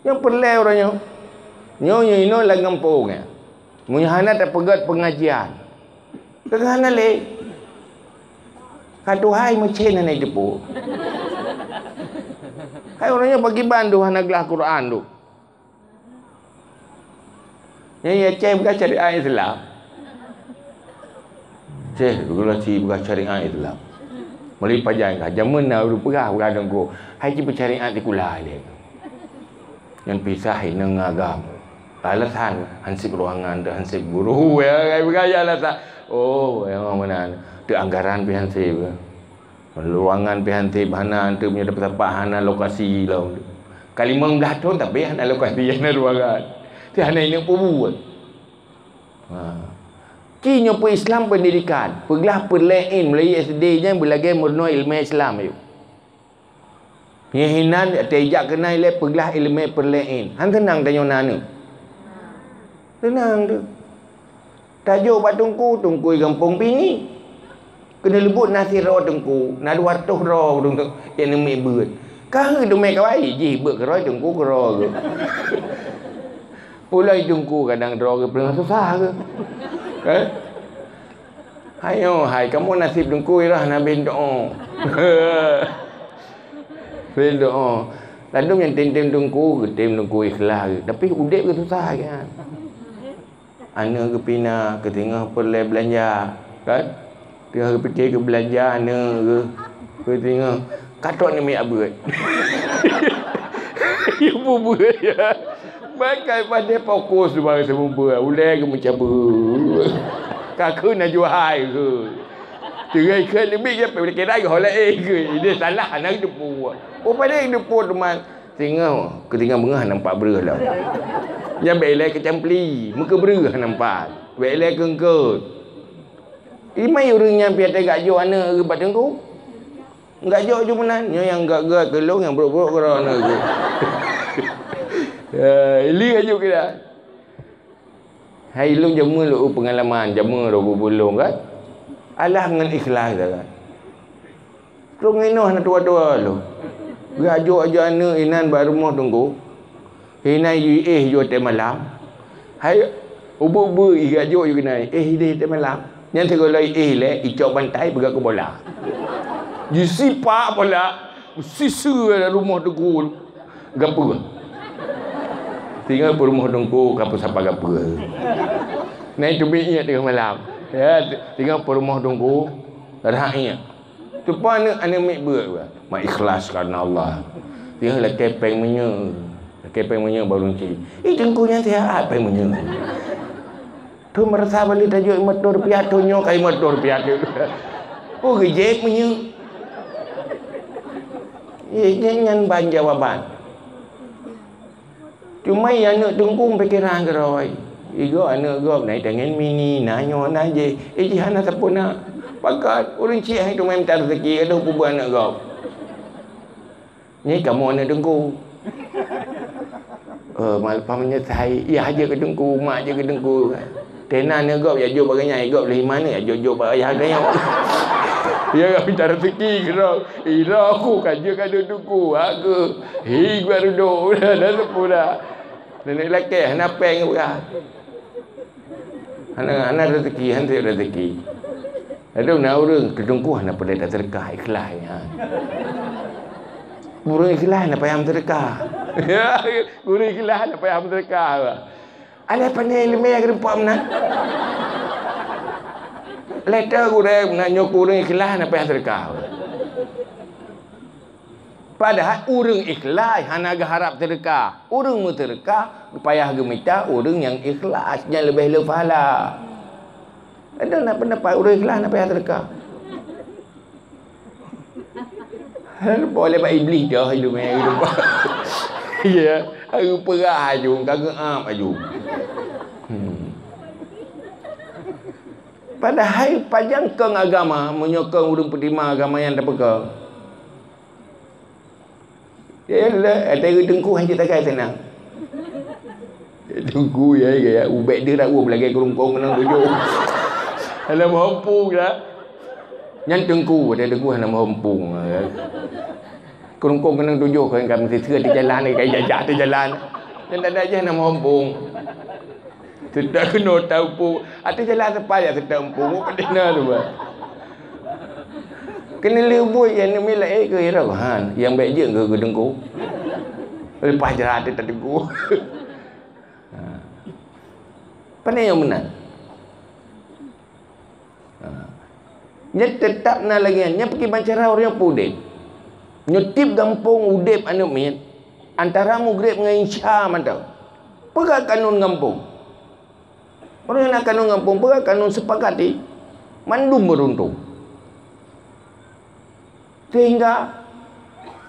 Nyang peureulée uroe nyoe. Nyoe nyoe inoe lam gampông nyan. Meunyoe hana tapeugét peungajian, ka hana lé. Ka tuha meucén hana jiteupeue. Hai uroe nyoe pakiban deuh hana glah Quran deuh. Nyan ya cai bukan syariat Islam. Ceh, gula si bukan syariat Islam. Meli pajan ka jameun na ureuëng peugah bukan dengko. Hai ci syariat sikula lé. Nyan pisah inong agam. Alasan hansip ruangan tu hansip guru. Ya, bukan alasan. Oh, memang benar. Tu anggaran pih hansip. Ruangan pih hansip hana, tu punya dapat tempat hana lokasi lah. Ka limong blah thon tapi hana lokasi, hana ruangan. Ti hana inong peubuet. Ha. Ci nyoe peu Islam pendidikan, peuglah peureulée in mulai S D nyan beulagée meurunoe ilmu Islam yuk. Nyoe hinan teuijak keunai lé peuglah ilmu peureulée in. Han teunang tanyoe na aneuk. Teunang tu. Tajok bak teungku, teungku gampông bini. Keuneuk leubut na sidroe teungku, na dua reutôh droe teungku nyang neumiet beuet. Ka heuet teumé kawai jih beuet keudroe teungku keudroe geuh. Pulai teungku kadang droe geuh peue susah geuh. Eh? Hayo hai kamoe naseb teungku irah na ben doa. Ben doa. Ladom nyang tem-tem teungku, geutem teungku ikhlas geuh. Tapi udeb geuh susah kan. Aneuk geupina keuteungoh peureulée beulanja, kan? Teungoh geupike keu beulanja aneuk geuh, keuteungoh ka trok neumiet beuet. Yue beuet ya. Bakai pandai fokus bang seumeubeuet, ulée geumeucabeuet. Ka kheun na juhai keu. Teugai kheun neumiet ya peureulée kira geuh laén keu. Ideh salah aneuk teupeue. Oh pandai teupeue teuma. Singoh, keutinggai beungoh nampak breuh lom. Nyan bék ilée keu campli, meukeue breuh nampak. Bék ilée keu eungkôt. Imai ureuëng nyan piah teuga jok aneuk geuh bak teungku. Enggak jok ju meunan, nyoe nyang gak-gak keu lôn nyang brok-brok keudroe aneuk geuh. Ya, ili aju kita. Hai lôn jameun lôn peungalaman, jameun roh bubulong kan. Alah ngon ikhlas kan. Lôn inoe hana tuha-tuha lôn. Geujok-jok aneuk inan bak rumoh teungku. Inan yue éh yue tée malam. Hai ubeut-ubeut i geujok yue keunan éh ideh tée malam. Nyan sigoe lom éh lé icok bantai peugah keu bola. Jisipak bola, siseue rumoh teungku. Gapeue? Tinggai peurumoh teungku ka peusapa gapeue. Nai teubiet iék teungoh malam. Ya, tinggai peurumoh teungku rhah iék. Teupeu aneuk, aneuk miet beuet. Mak ikhlas karena Allah. Tinggai lakée péng meunyeue. Lakée péng meunyeue baru ci. Ih teungku nyan sihat péng meunyeue. Thon meurasa bali tajok lima reutôh rupiah, thon nyoe ka lima reutôh rupiah tu. Oh geujép meunyeue. Ye, nyan, nyan ban jawaban. Cuma i aneuk teungku pikiran keudroe. Igob aneuk gob na itangen mini, na nyoe na jih. Eh jih hana sapeue na. Pakat ureuëng ciek hai teuma mita rezeki ka deuh peubuet aneuk gob. Nyan kamoe aneuk teungku. Oh, malah meunyoe sai, yah jeuet keu teungku, mak jeuet keu teungku. Tena aneuk gob jak jok bak geuhnyan, gob lheuh iman jak jok-jok bak yah geuhnyan. Ya ka mita rezeki keudroe. Ira ku ka jeuet keu aneuk teungku, aku. Hi gua duduk, dah sepura. Nenek lakée hana péng peugah. Hana, hana rezeki, hana rezeki. Aduh, na ureuëng keu teungku hana peureulée taseudeukah ikhlas nyan. Ureuëng ikhlas hana payah meuseudeukah. Ureuëng ikhlas hana payah meuseudeukah. Alah pandai iéleumé keu rumpok meunan. Lé teu gurée meunan nyoe keu ureuëng ikhlas hana payah seudeukah. Padahai ureuëng ikhlas hana geuharab seudeukah. Ureuëng meuseudeukah payah geumita ureuëng nyang ikhlas, nyang leubeh le pahala. Ada nak pendapat ureuëng ikhlas hana payah seudeukah. Boleh bak iblis dah iéleumé gitu. Ya, harus peurah aju, ka geuap aju. Hmm. Padahai pajan kong agama, meunyoe kong ureuëng peutima agama nyang tapeukong. Ya, ata teungku hana tagai seunang. Teungku ya, ya, ubek dia dak lagèe keurungkong keunong tujoh. Hana meuhom pung dah. Nyan teungku, dia teungku hana meuhom pung. Keurungkong keunong tujoh kan, kan meusiseue di jalan, kan jajak di jalan. Nyan dak ada je hana meuhom pung. Seutôt keunoe tahu pung. Ateueh jalan seupaya seutôt pung. Padahal tu, bah. Keuneulheueh buet nyang neumilai keu irong han, nyang bèk jeuet keu geudeungku. Leupah jrat teuh teungku. Ha. Pane nyang meunan? Ha. Nyan teutap na lagèe nyan. Nyan pakriban cara ureueng nyoe peuudép. Nyoe tiep gampông udép aneuk miet, antara Maghrib ngon Isya mantong. Peugah kanun gampông. Ureueng nyang na kanun gampông, peugah kanun seupakati, mandum beuruntung. Sehingga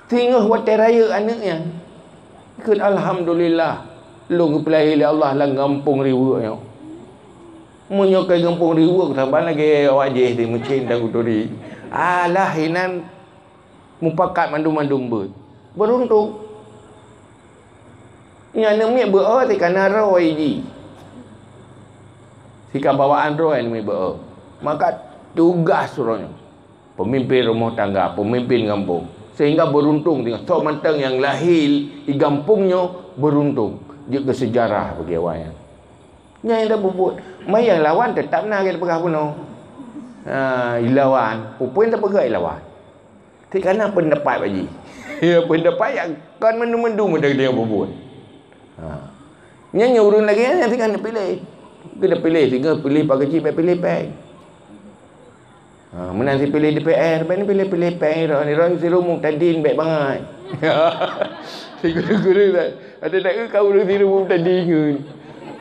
singoh watèe rayeuk aneuk nyan, kheun, "Alhamdulillah, lôn geupeulahé lé Allah lam gampông riweuk nyoe." Meunyoe keu gampông riweuk, saban lagèe awak jih di Meucin dan Kuturi. Alah, inan mupakat mandum-mandum beuet. Beuruntung. Nyan aneuk miet beu-o sikana droe jih. Sika bawaan droe aneuk miet beu-o. Maka tugaih uroe nyoe, peumimpin rumoh tangga, peumimpin gampông. Sehingga beuruntung, singoh soe mantong nyang lahé di gampông nyoe beuruntung. Jeuet keu seujarah bagi awaknyan. Nyan nyang tapubuet. Manyang lawan teutap na lagèe tapeugah bunoe. Ha, ilawan. Peue-peue nyang tapeugah ilawan. Sikana peundapat bak jih. Ya, peundapat nyang kon mandum-mandum dah dia bubuet. Ha. Nyan nyang ureueng lagèe nyan sikana piléh. Keu piléh, singoh piléh pak keuchik, bèk piléh péng. Ha, meunan sipiléh D P R, bèk piléh-piléh péng droe, droe sireung muktadin bèk bangai. Siguru-guru dah. Ada dak ka ureueng sireung muktadin ngon.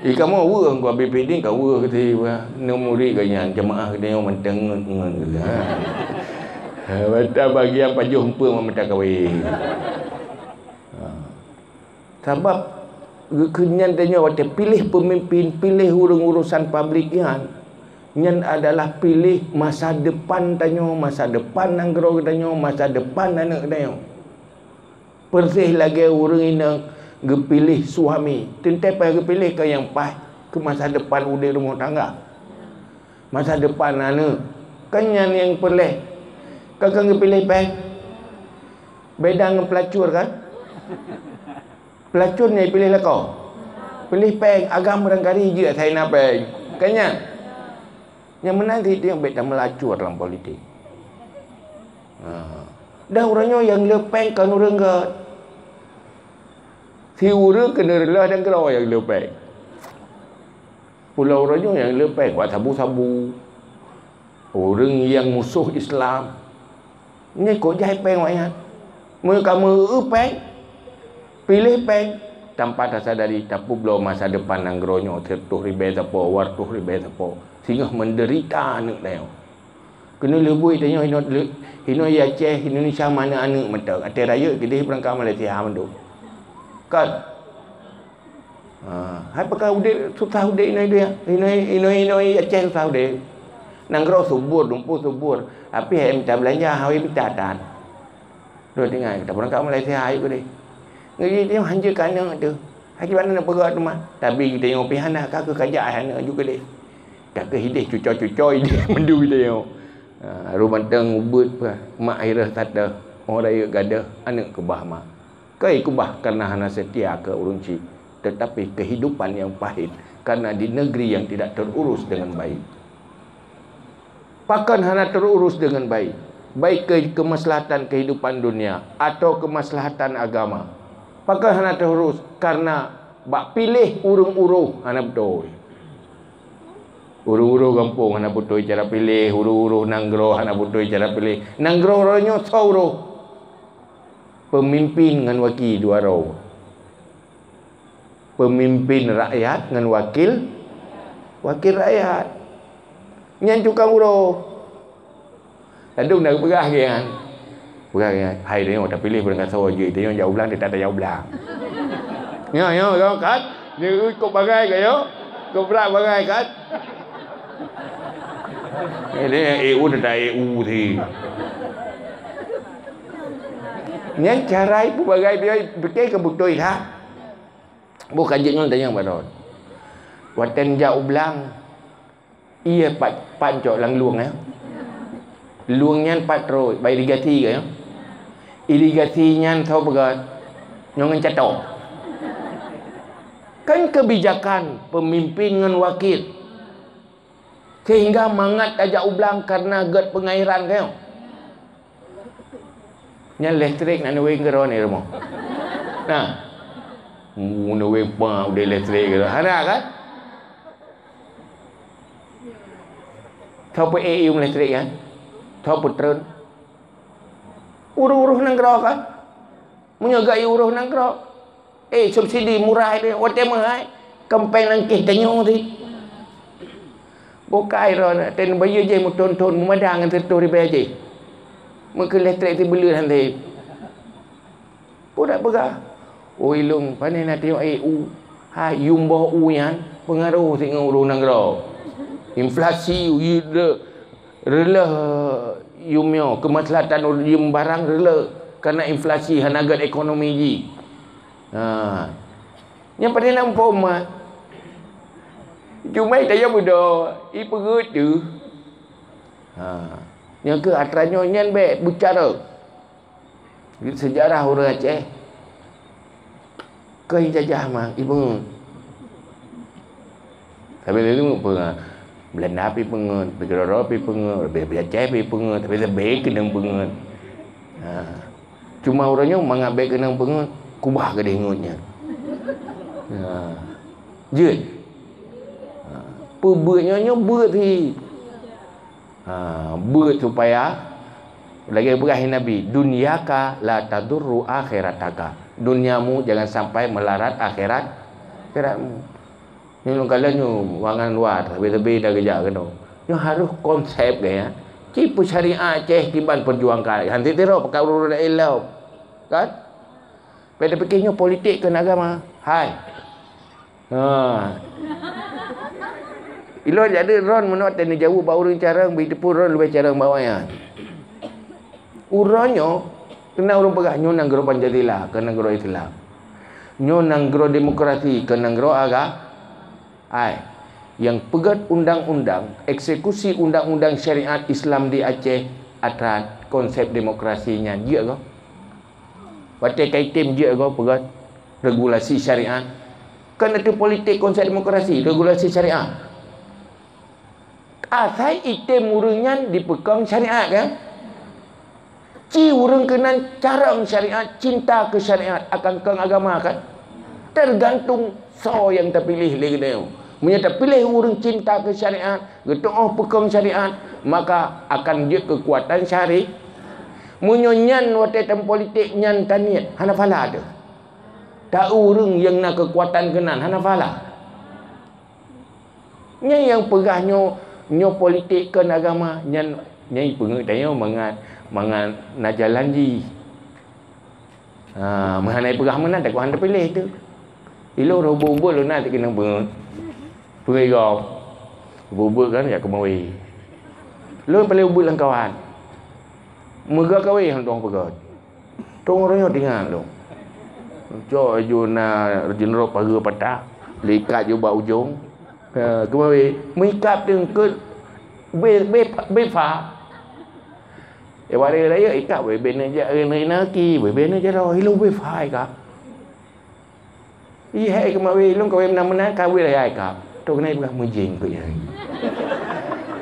Eh, kamoe weueh, ku habéh piding ka weueh keu si, wah. Neu murit geuh nyan, jeumaáh geutanyoe mantong ngon, ngon geuh, ha. Ha, mata bagian pajoh empeue mata kawé. Ha. Sabab geukeunyan tanyoe watèe piléh peumimpin, piléh ureueng urosan publik nyan, nyan adalah piléh masa depan tanyoe, masa depan nanggroe geutanyoe, masa depan aneuk geutanyoe. Persis lagèe ureueng inong geupiléh suami. Teuntèe paih geupiléh keu nyang paih keu masa depan udép rumoh tangga. Masa depan aneuk. Kan nyan nyang peureulèe. Kan, kan geupiléh péng. Beda ngon peulacur kan? Peulacur nyang piléh lakoe. Piléh péng, agam barangkali jeuet asai na péng. Kan nyan? Nyang meunan cit nyang bèk tameulacur lam politik. Ha. Dah uroe nyoe nyang le péng kon ureueng göt. Si ureueng keuneuk reuloh dan keudroe nyang le péng. Pulo uroe nyoe nyang le péng, wak sabu-sabu. Ureueng nyang musoh Islam. Nyan kok jai péng awaknyan. Meu kamoe eu péng, piléh péng, tanpa tasadari tapeubloe masa depan nanggroe nyoe siratoh ribèe sapo, dua ratoh ribèe sapo, singoh meudeurita aneuk tanyoe. Keuneuk lheueh buet tanyoe hinoe, hinoe di Aceh, Indonesia, aneuk-aneuk mantong. Watèe rayeuk keudéh beurangkat Malaysia mandum. Kan? Ha, hai pakon udép, susah udép inoe, inoe, inoe, inoe Aceh susah udép. Nanggroe subur, lumpur subur. Tapi hai mita beulanja, hana mita tan. Lôn tinggai, gata beurangkat Malaysia, hai keudéh. Ngeujih tanyoe hanjeuet keu aneuk teuh. Hai kiban aneuk peugah teuma. Tapi geutanyoe pih hana, ka keuh kajak hai aneuk ju keudéh. Ka keuh idéh cuco-cuco idéh mandum geutanyoe. Ha, roh mantong ubeuet pah. Mak hai reuh that teuh. Oh rayeuk gadôh, aneuk keubah mak. Keu keubah kareuna hana seutia keu ureueng chik, teutapi keuhidupan nyang pahit kareuna di neugri nyang tidak teururus deungon baik. Pakon hana teururus deungon baik? Baik keu keumaslahatan keuhidupan dunia atawa keumaslahatan agama. Pakon hana teururus? Kareuna bak piléh ureueng uroh hana beutôi. Ureueng uroh gampông hana beutôi cara piléh, ureueng uroh nanggroe hana beutôi cara piléh. Nanggroe uroe nyoe soe uroh? Peumimpin ngon waki dua droe. Peumimpin rakyat ngon wakil, wakil rakyat. Nyan tukang uroe. Ladôm na geupeugah lagèe nyan. Peugah lagèe nyan, "Hai tanyoe tapiléh beurangkat soe jeuet, tanyoe jak u blang, teutap tajak u blang." Nyoe, nyoe, nyoe, kan? Nyoe kok bangai ka nyoe? Kok brat bangai, kan? Eh, nyoe, eh, u, teutap, eh, u, si. Nyan cara ipeubagai piôh, pike keu beutôi that. Boh ka jeuet nyoe tanyong bak droe. Watèe neujak u blang, ie pat, pat cok lam lueng, ya. Lueng nyan pat trok, bak irigasi ke, ya. Irigasi nyan soe peugöt? Nyoe ngon catong. Kan kebijakan pemimpin ngon wakil. Sehingga mangat tajak u blang karena göt pengairan, kan? Nyan listrik na neuweng keudroe nyoe rumoh. Nah. Mu neuweng pa udeh listrik keudroe. Hana kan? Tho peuék yum listrik kan? Tho peutreun. Uroh-uroh nanggroe kan? Meunyoe gak uroh nanggroe, eh, subsidi murah deh, watèe meuhai, keumpeng nangkih tanyoe teuh. Bukai droe, watèe neubayeue jih meuthon-thon, meumadang ngon siratoh ribèe jih. Meukeue listrik teuh beuleueh han teuh. Peue dak peugah? Oh, ilong, pane na tanyoe, eh, u. Hai, yum boh u nyan, peungaroh sit ngon uroh nanggroe. Inflasi, u, le-, reuleueh yum nyoe, keumaslahatan ureueng yum barang reuleueh, karena inflasi hana göt ekonomi jih. Ha. Nyang padahai lam umpama. Cuma tayue meudo, ipeugöt teuh. Ha. Nyang keu atra nyoe nyan bèk bicara. Sejarah ureueng Aceh. Keu jajah mah, ipeungeut. Tapi laju peungeut. Belanda pi peungeut, pi keudroe-droe pi peungeut, pi, pi Aceh pi peungeut, tapi leubeh keunong peungeut. Ha. Cuma uroe nyoe mangat bèk keunong peungeut, kubah keudeh ngeut nyan. Ha. Jeuet. Ha. Peubeuet nyoe, nyoe beuet hi. Ha, beuet supaya lagèe peugah Nabi, "Dunyaka la tadurru akhirataka." Duniamu jangan sampai melarat akhirat, akhiratmu. Nyoe lôn kalon nyoe, wangan luwa, tapi-tapi dah geujak keunoe. Nyoe harôh konsep gaya. Ci peusyariat Aceh kiban perjuangkan. Hanti tiro pakai ureueng laén lom. Kan? Pada pikir nyoe politik keu agama. Hai. Ha. Ilôn jadi ron meunoe teuh neujaweueb bak ureueng carông, beuteupeu ron leubeh carông bak awaknyan. Uroe nyoe, keunan ureueng peugah nyoe nanggroe Pancasila, keu nanggroe Islam. Nyoe nanggroe demokrasi, keu nanggroe aga-, ai. Nyang peugöt undang-undang, eksekusi undang-undang syariat Islam di Aceh atra konsep demokrasi nyan jeuet goh. Watèe ka item jeuet goh peugöt regulasi syariat. Kan ateueh politik konsep demokrasi, regulasi syariat. Asai item ureueng nyan dipeukong syariat kan? Ci ureueng keunan carông syariat, cinta keu syariat akan kong agama kan? Tergantung soe nyang tapiléh lé geutanyoe. Meunyoe tapiléh ureueng cinta keu syariat, geutu'oh peukong syariat, maka akan jeuet keukuatan syari-, meunyoe nyan watèe tameupolitik nyan taniet, hana pahala teuh. Ta ureueng nyang na keukuatan keunan, hana pahala. Nyan nyang peugah nyoe, nyoe politik kon agama, nyan, nyan peungeut tanyoe mangat, mangat na jalan jih. Ha, meuhana peugah meunan, takot hana piléh teuh. Ilôn rhot ubit-ubit lôn na teukeunong peungeut. Peungeut gob. Ubit-ubit kan jak keumawé. Lôn paléng ubit lam kawan. Meuga kawé hana tueng peugöt. Tueng roh nyoe tinggai lôn. Cok ju na jeunrot pageue patah, likat ju bak ujong. Ha, keumawé, meuikat teungkeut be, be, be fa. Eh, wari raya ikat be, be neujak, be neujak, be neujak, ilôn be fa ikat. Ih, hai keumawé, ilôn kawé meunan-meunan, kawé raya ikat. Toh keuneuk peugah meujén keu nyan.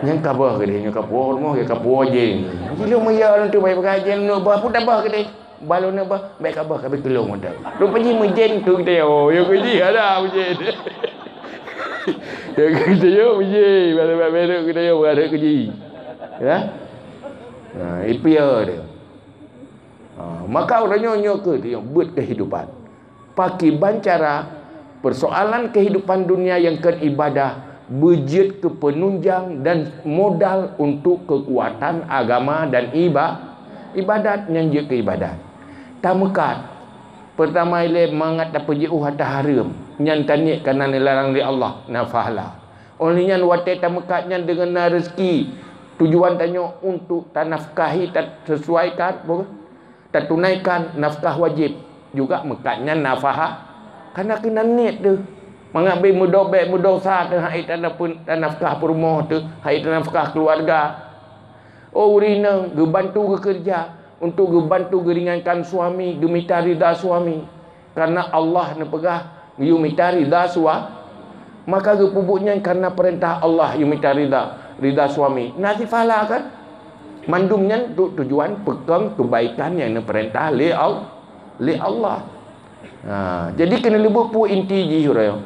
Nyang ka boh keudeh, nyang ka puwoe rumoh, nyang ka puwoe jén. Ilôn meuyah lôn tu bai peugah jén, lôn boh, peue tabah keudeh. Bah lôn na bah, bèk ka bah, ka bèk keu lôn mantong. Lôn pajih meujén tu kita yo, yo keu jih ada meujén. Yo keu kita yo meujén, bah lôn bèk berek kita yo, berek keu jih. Ya? Nah, ipieu dia. Ha, maka ureueng nyoe, nyoe keuh dia beuet kehidupan. Pakiban cara persoalan kehidupan dunia nyang kon ibadah beujeuet keu peununjang dan modal untuk keukuatan agama dan iba-, ibadat nyang jeuet keu ibadat. Tameukat, peurtama ilée mangat tapeujiôh hareuem, nyan taniet kareuna neularang lé Allah, na pahala. Óh lheueh nyan watée tameukat nyan deungon na reuzeki, tujuan tanyoe untuk tanafkahi, taseusuaikan, tatunaikan nafkah wajéb, juga meukat nyan nafaha-, Kana keunan niet teuh. Mangat bèk meudo-, bèk meudosa teuh, hai tanafkah peurumoh teuh, hai tanafkah keuluwarga. Oh, ureueng inong geubantu geukeureuja untuk geubantu geuringankan suami, geumita ridha suami. Karena Allah neupeugah, "Yue mita ridha sua-," maka geupeubuet nyan karena peurintah Allah, "Yue mita ridha, ridha suami." Na sipahala kan? Mandum nyan untuk tujuan peukong keubaikan nyang neupeurintah lé Al-, lé Allah. Ha, jadi keuneuleubeut peue inti jih, uroe nyoe.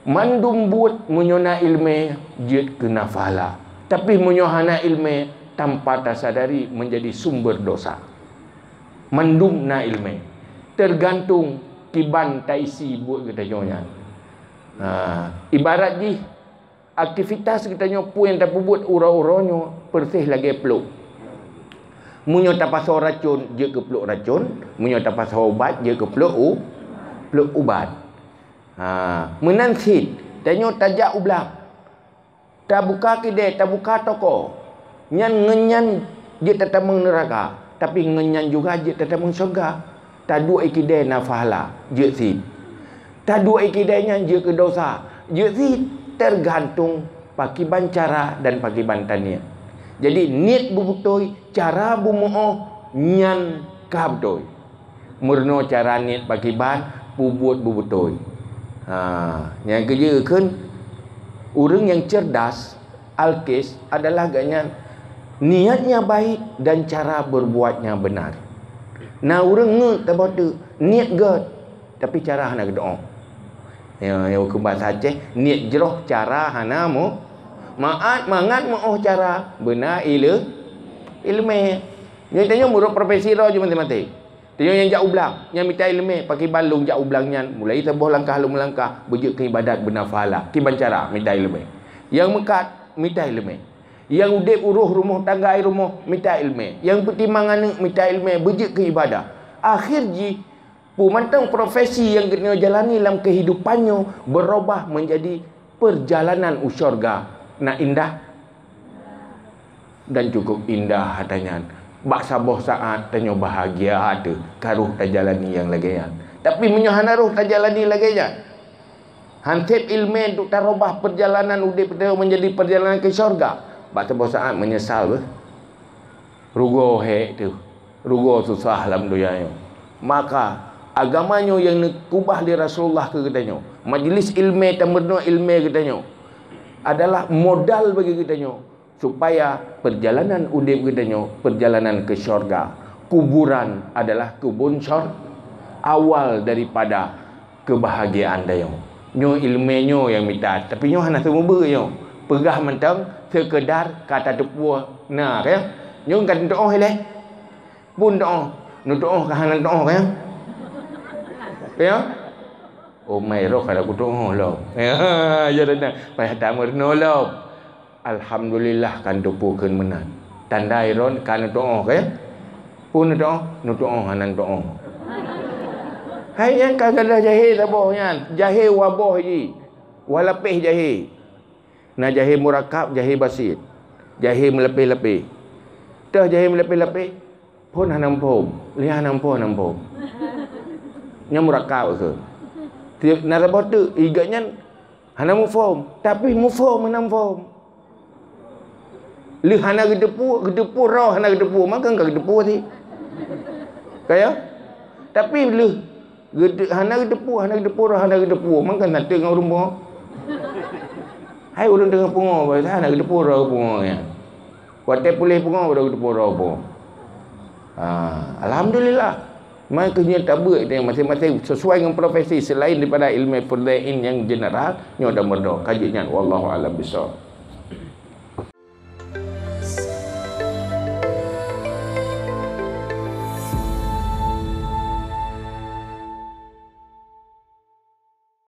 Mandum buet meunyoe na ileumèe jeuet keu na pahala. Tapi meunyoe hana ileumèe, tanpa tasadari menjadi sumber dosa. Mandum na ileumèe. Teugantung kiban taisi buet geutanyoe nyan. Ha, ibarat jih, aktivitas geutanyoe peue nyang tapeubuet uroe-uroe nyoe persis lagèe pluek. Meunyoe tapasoe racôn, jeuet keu pluek racôn. Meunyoe tapasoe ubat, jeuet keu pluek u-, pluek ubat. Ha, meunan cit, tanyoe tajak u blang. Tabuka keudè, tabuka toko. Nyan ngon nyan jeuet tatamong neuraka, tapi ngon nyan juga jeuet tatamong syeuruga. Taduek i keudè na pahala, jeuet cit. Taduek i keudè nyan jeuet keu dosa, jeuet cit. Teugantung pakiban cara dan pakiban taniet. Jadi niet beubeutôi, cara beumeu'oh nyan ka beutôi. Meurunoe cara niet pakiban, peubuet beubeutôi. Ha, nyang keujeuet kheun, ureueng nyang cerdas, alkis, adalah gobnyan niatnya baik dan cara berbuatnya benar. Na ureueng ngeut tabah teuk, niet gèt, tapi cara hana geutu'oh. Ya, ya, keu bahasa Aceh, niet jroh cara hana mu-, maat mangat meu'oh cara, beuna ile-, ileumèe. Nyoe tanyoe meunurot profesi droe jih maté-maté. Tanyoe nyang jak u blang, nyang mita ileumèe, pakiban lôn jak u blang nyan, mulai saboh langkah lôn meulangkah, beujeuet keu ibadat beuna pahala, kiban cara mita ileumèe. Nyang meukat, mita ileumèe. Nyang udép uroh rumoh tangga i rumoh, mita ileumèe. Nyang peutimang aneuk, mita ileumèe, beujeuet keu ibadah. Akhé jih, peue mantong profesi nyang geutanyoe jalani lam keuhidupan nyoe beurubah meunjadi peurjalanan u syeuruga. Na indah? Dan cukup indah ata nyan. Bak saboh saát tanyoe bahagia teuh ka roh tajalani nyang lagèe nyan. Tapi meunyoe hana roh tajalani lagèe nyan, han sép ileumèe untuk tarubah peurjalanan udép teuh meunjadi peurjalanan keu syeuruga, bak saboh saát meunyeusal beuh. Rugoe hék teuh, rugoe susah lam donya nyoe. Maka agama nyoe nyang neukeubah lé Rasulullah keu geutanyoe, majlis ileumèe, tameurunoe ileumèe geutanyoe adalah modal bagi geutanyoe. Supaya peurjalanan udép geutanyoe, peurjalanan keu syeuruga. Kuburan adalah keubon syeuruga, awal daripada keubahagiaan tanyoe. Nyoe ileumèe nyoe nyang mita, tapi nyoe hana seumeubeuet nyoe. Peugah mantong seukeudar ka tateupeue na, ka nyoe. Nyoe ka neutu'oh ilèe. Peue neutu'oh? Neutu'oh ka hana neutu'oh, ka nyoe? Ka nyoe? Oh, mai roh ka takutu'oh lom. Ya, ya dah, dah. Payah tameurunoe lom. Alhamdulillah, ka neuteupeue kheun meunan. Tanda droen ka neutu'oh, ka nyoe? Peue neutu'oh? Neutu'oh hana neutu'oh. Hai nyan ka gadoh jahé saboh nyan, jahé waboh jih. Walapéh jahé. Na jahé murakab, jahé basit. Jahé meulapéh-lapéh. Teuh jahé meulapéh-lapéh. Phôn hana muphom, lheuh hana muphom, hana muphom. Nyan murakab kheun. Tiep na saboh teuk, i gobnyan hana muphom, tapi muphom hana muphom. Lheuh hana geuteupeue, geuteupeue roh hana geuteupeue, maka ka geuteupeue sit. Ka ya? Tapi lheuh geute-, hana geuteupeue, hana geuteupeue roh hana geuteupeue, maka na teuk ngon ureueng pungo. Hai ureueng teungoh pungo, hana geuteupeue roh pungo nyan. Watèe puléh pungo baru geuteupeue roh pungo. Ha, alhamdulillah. Maka nyoe tabeuet teuh maséng-maséng sesuai ngon profesi selain daripada ileumèe fardhu ain nyang general, nyoe tameurunoe. Ka jeuet nyan, wallahu a'lam bissawab.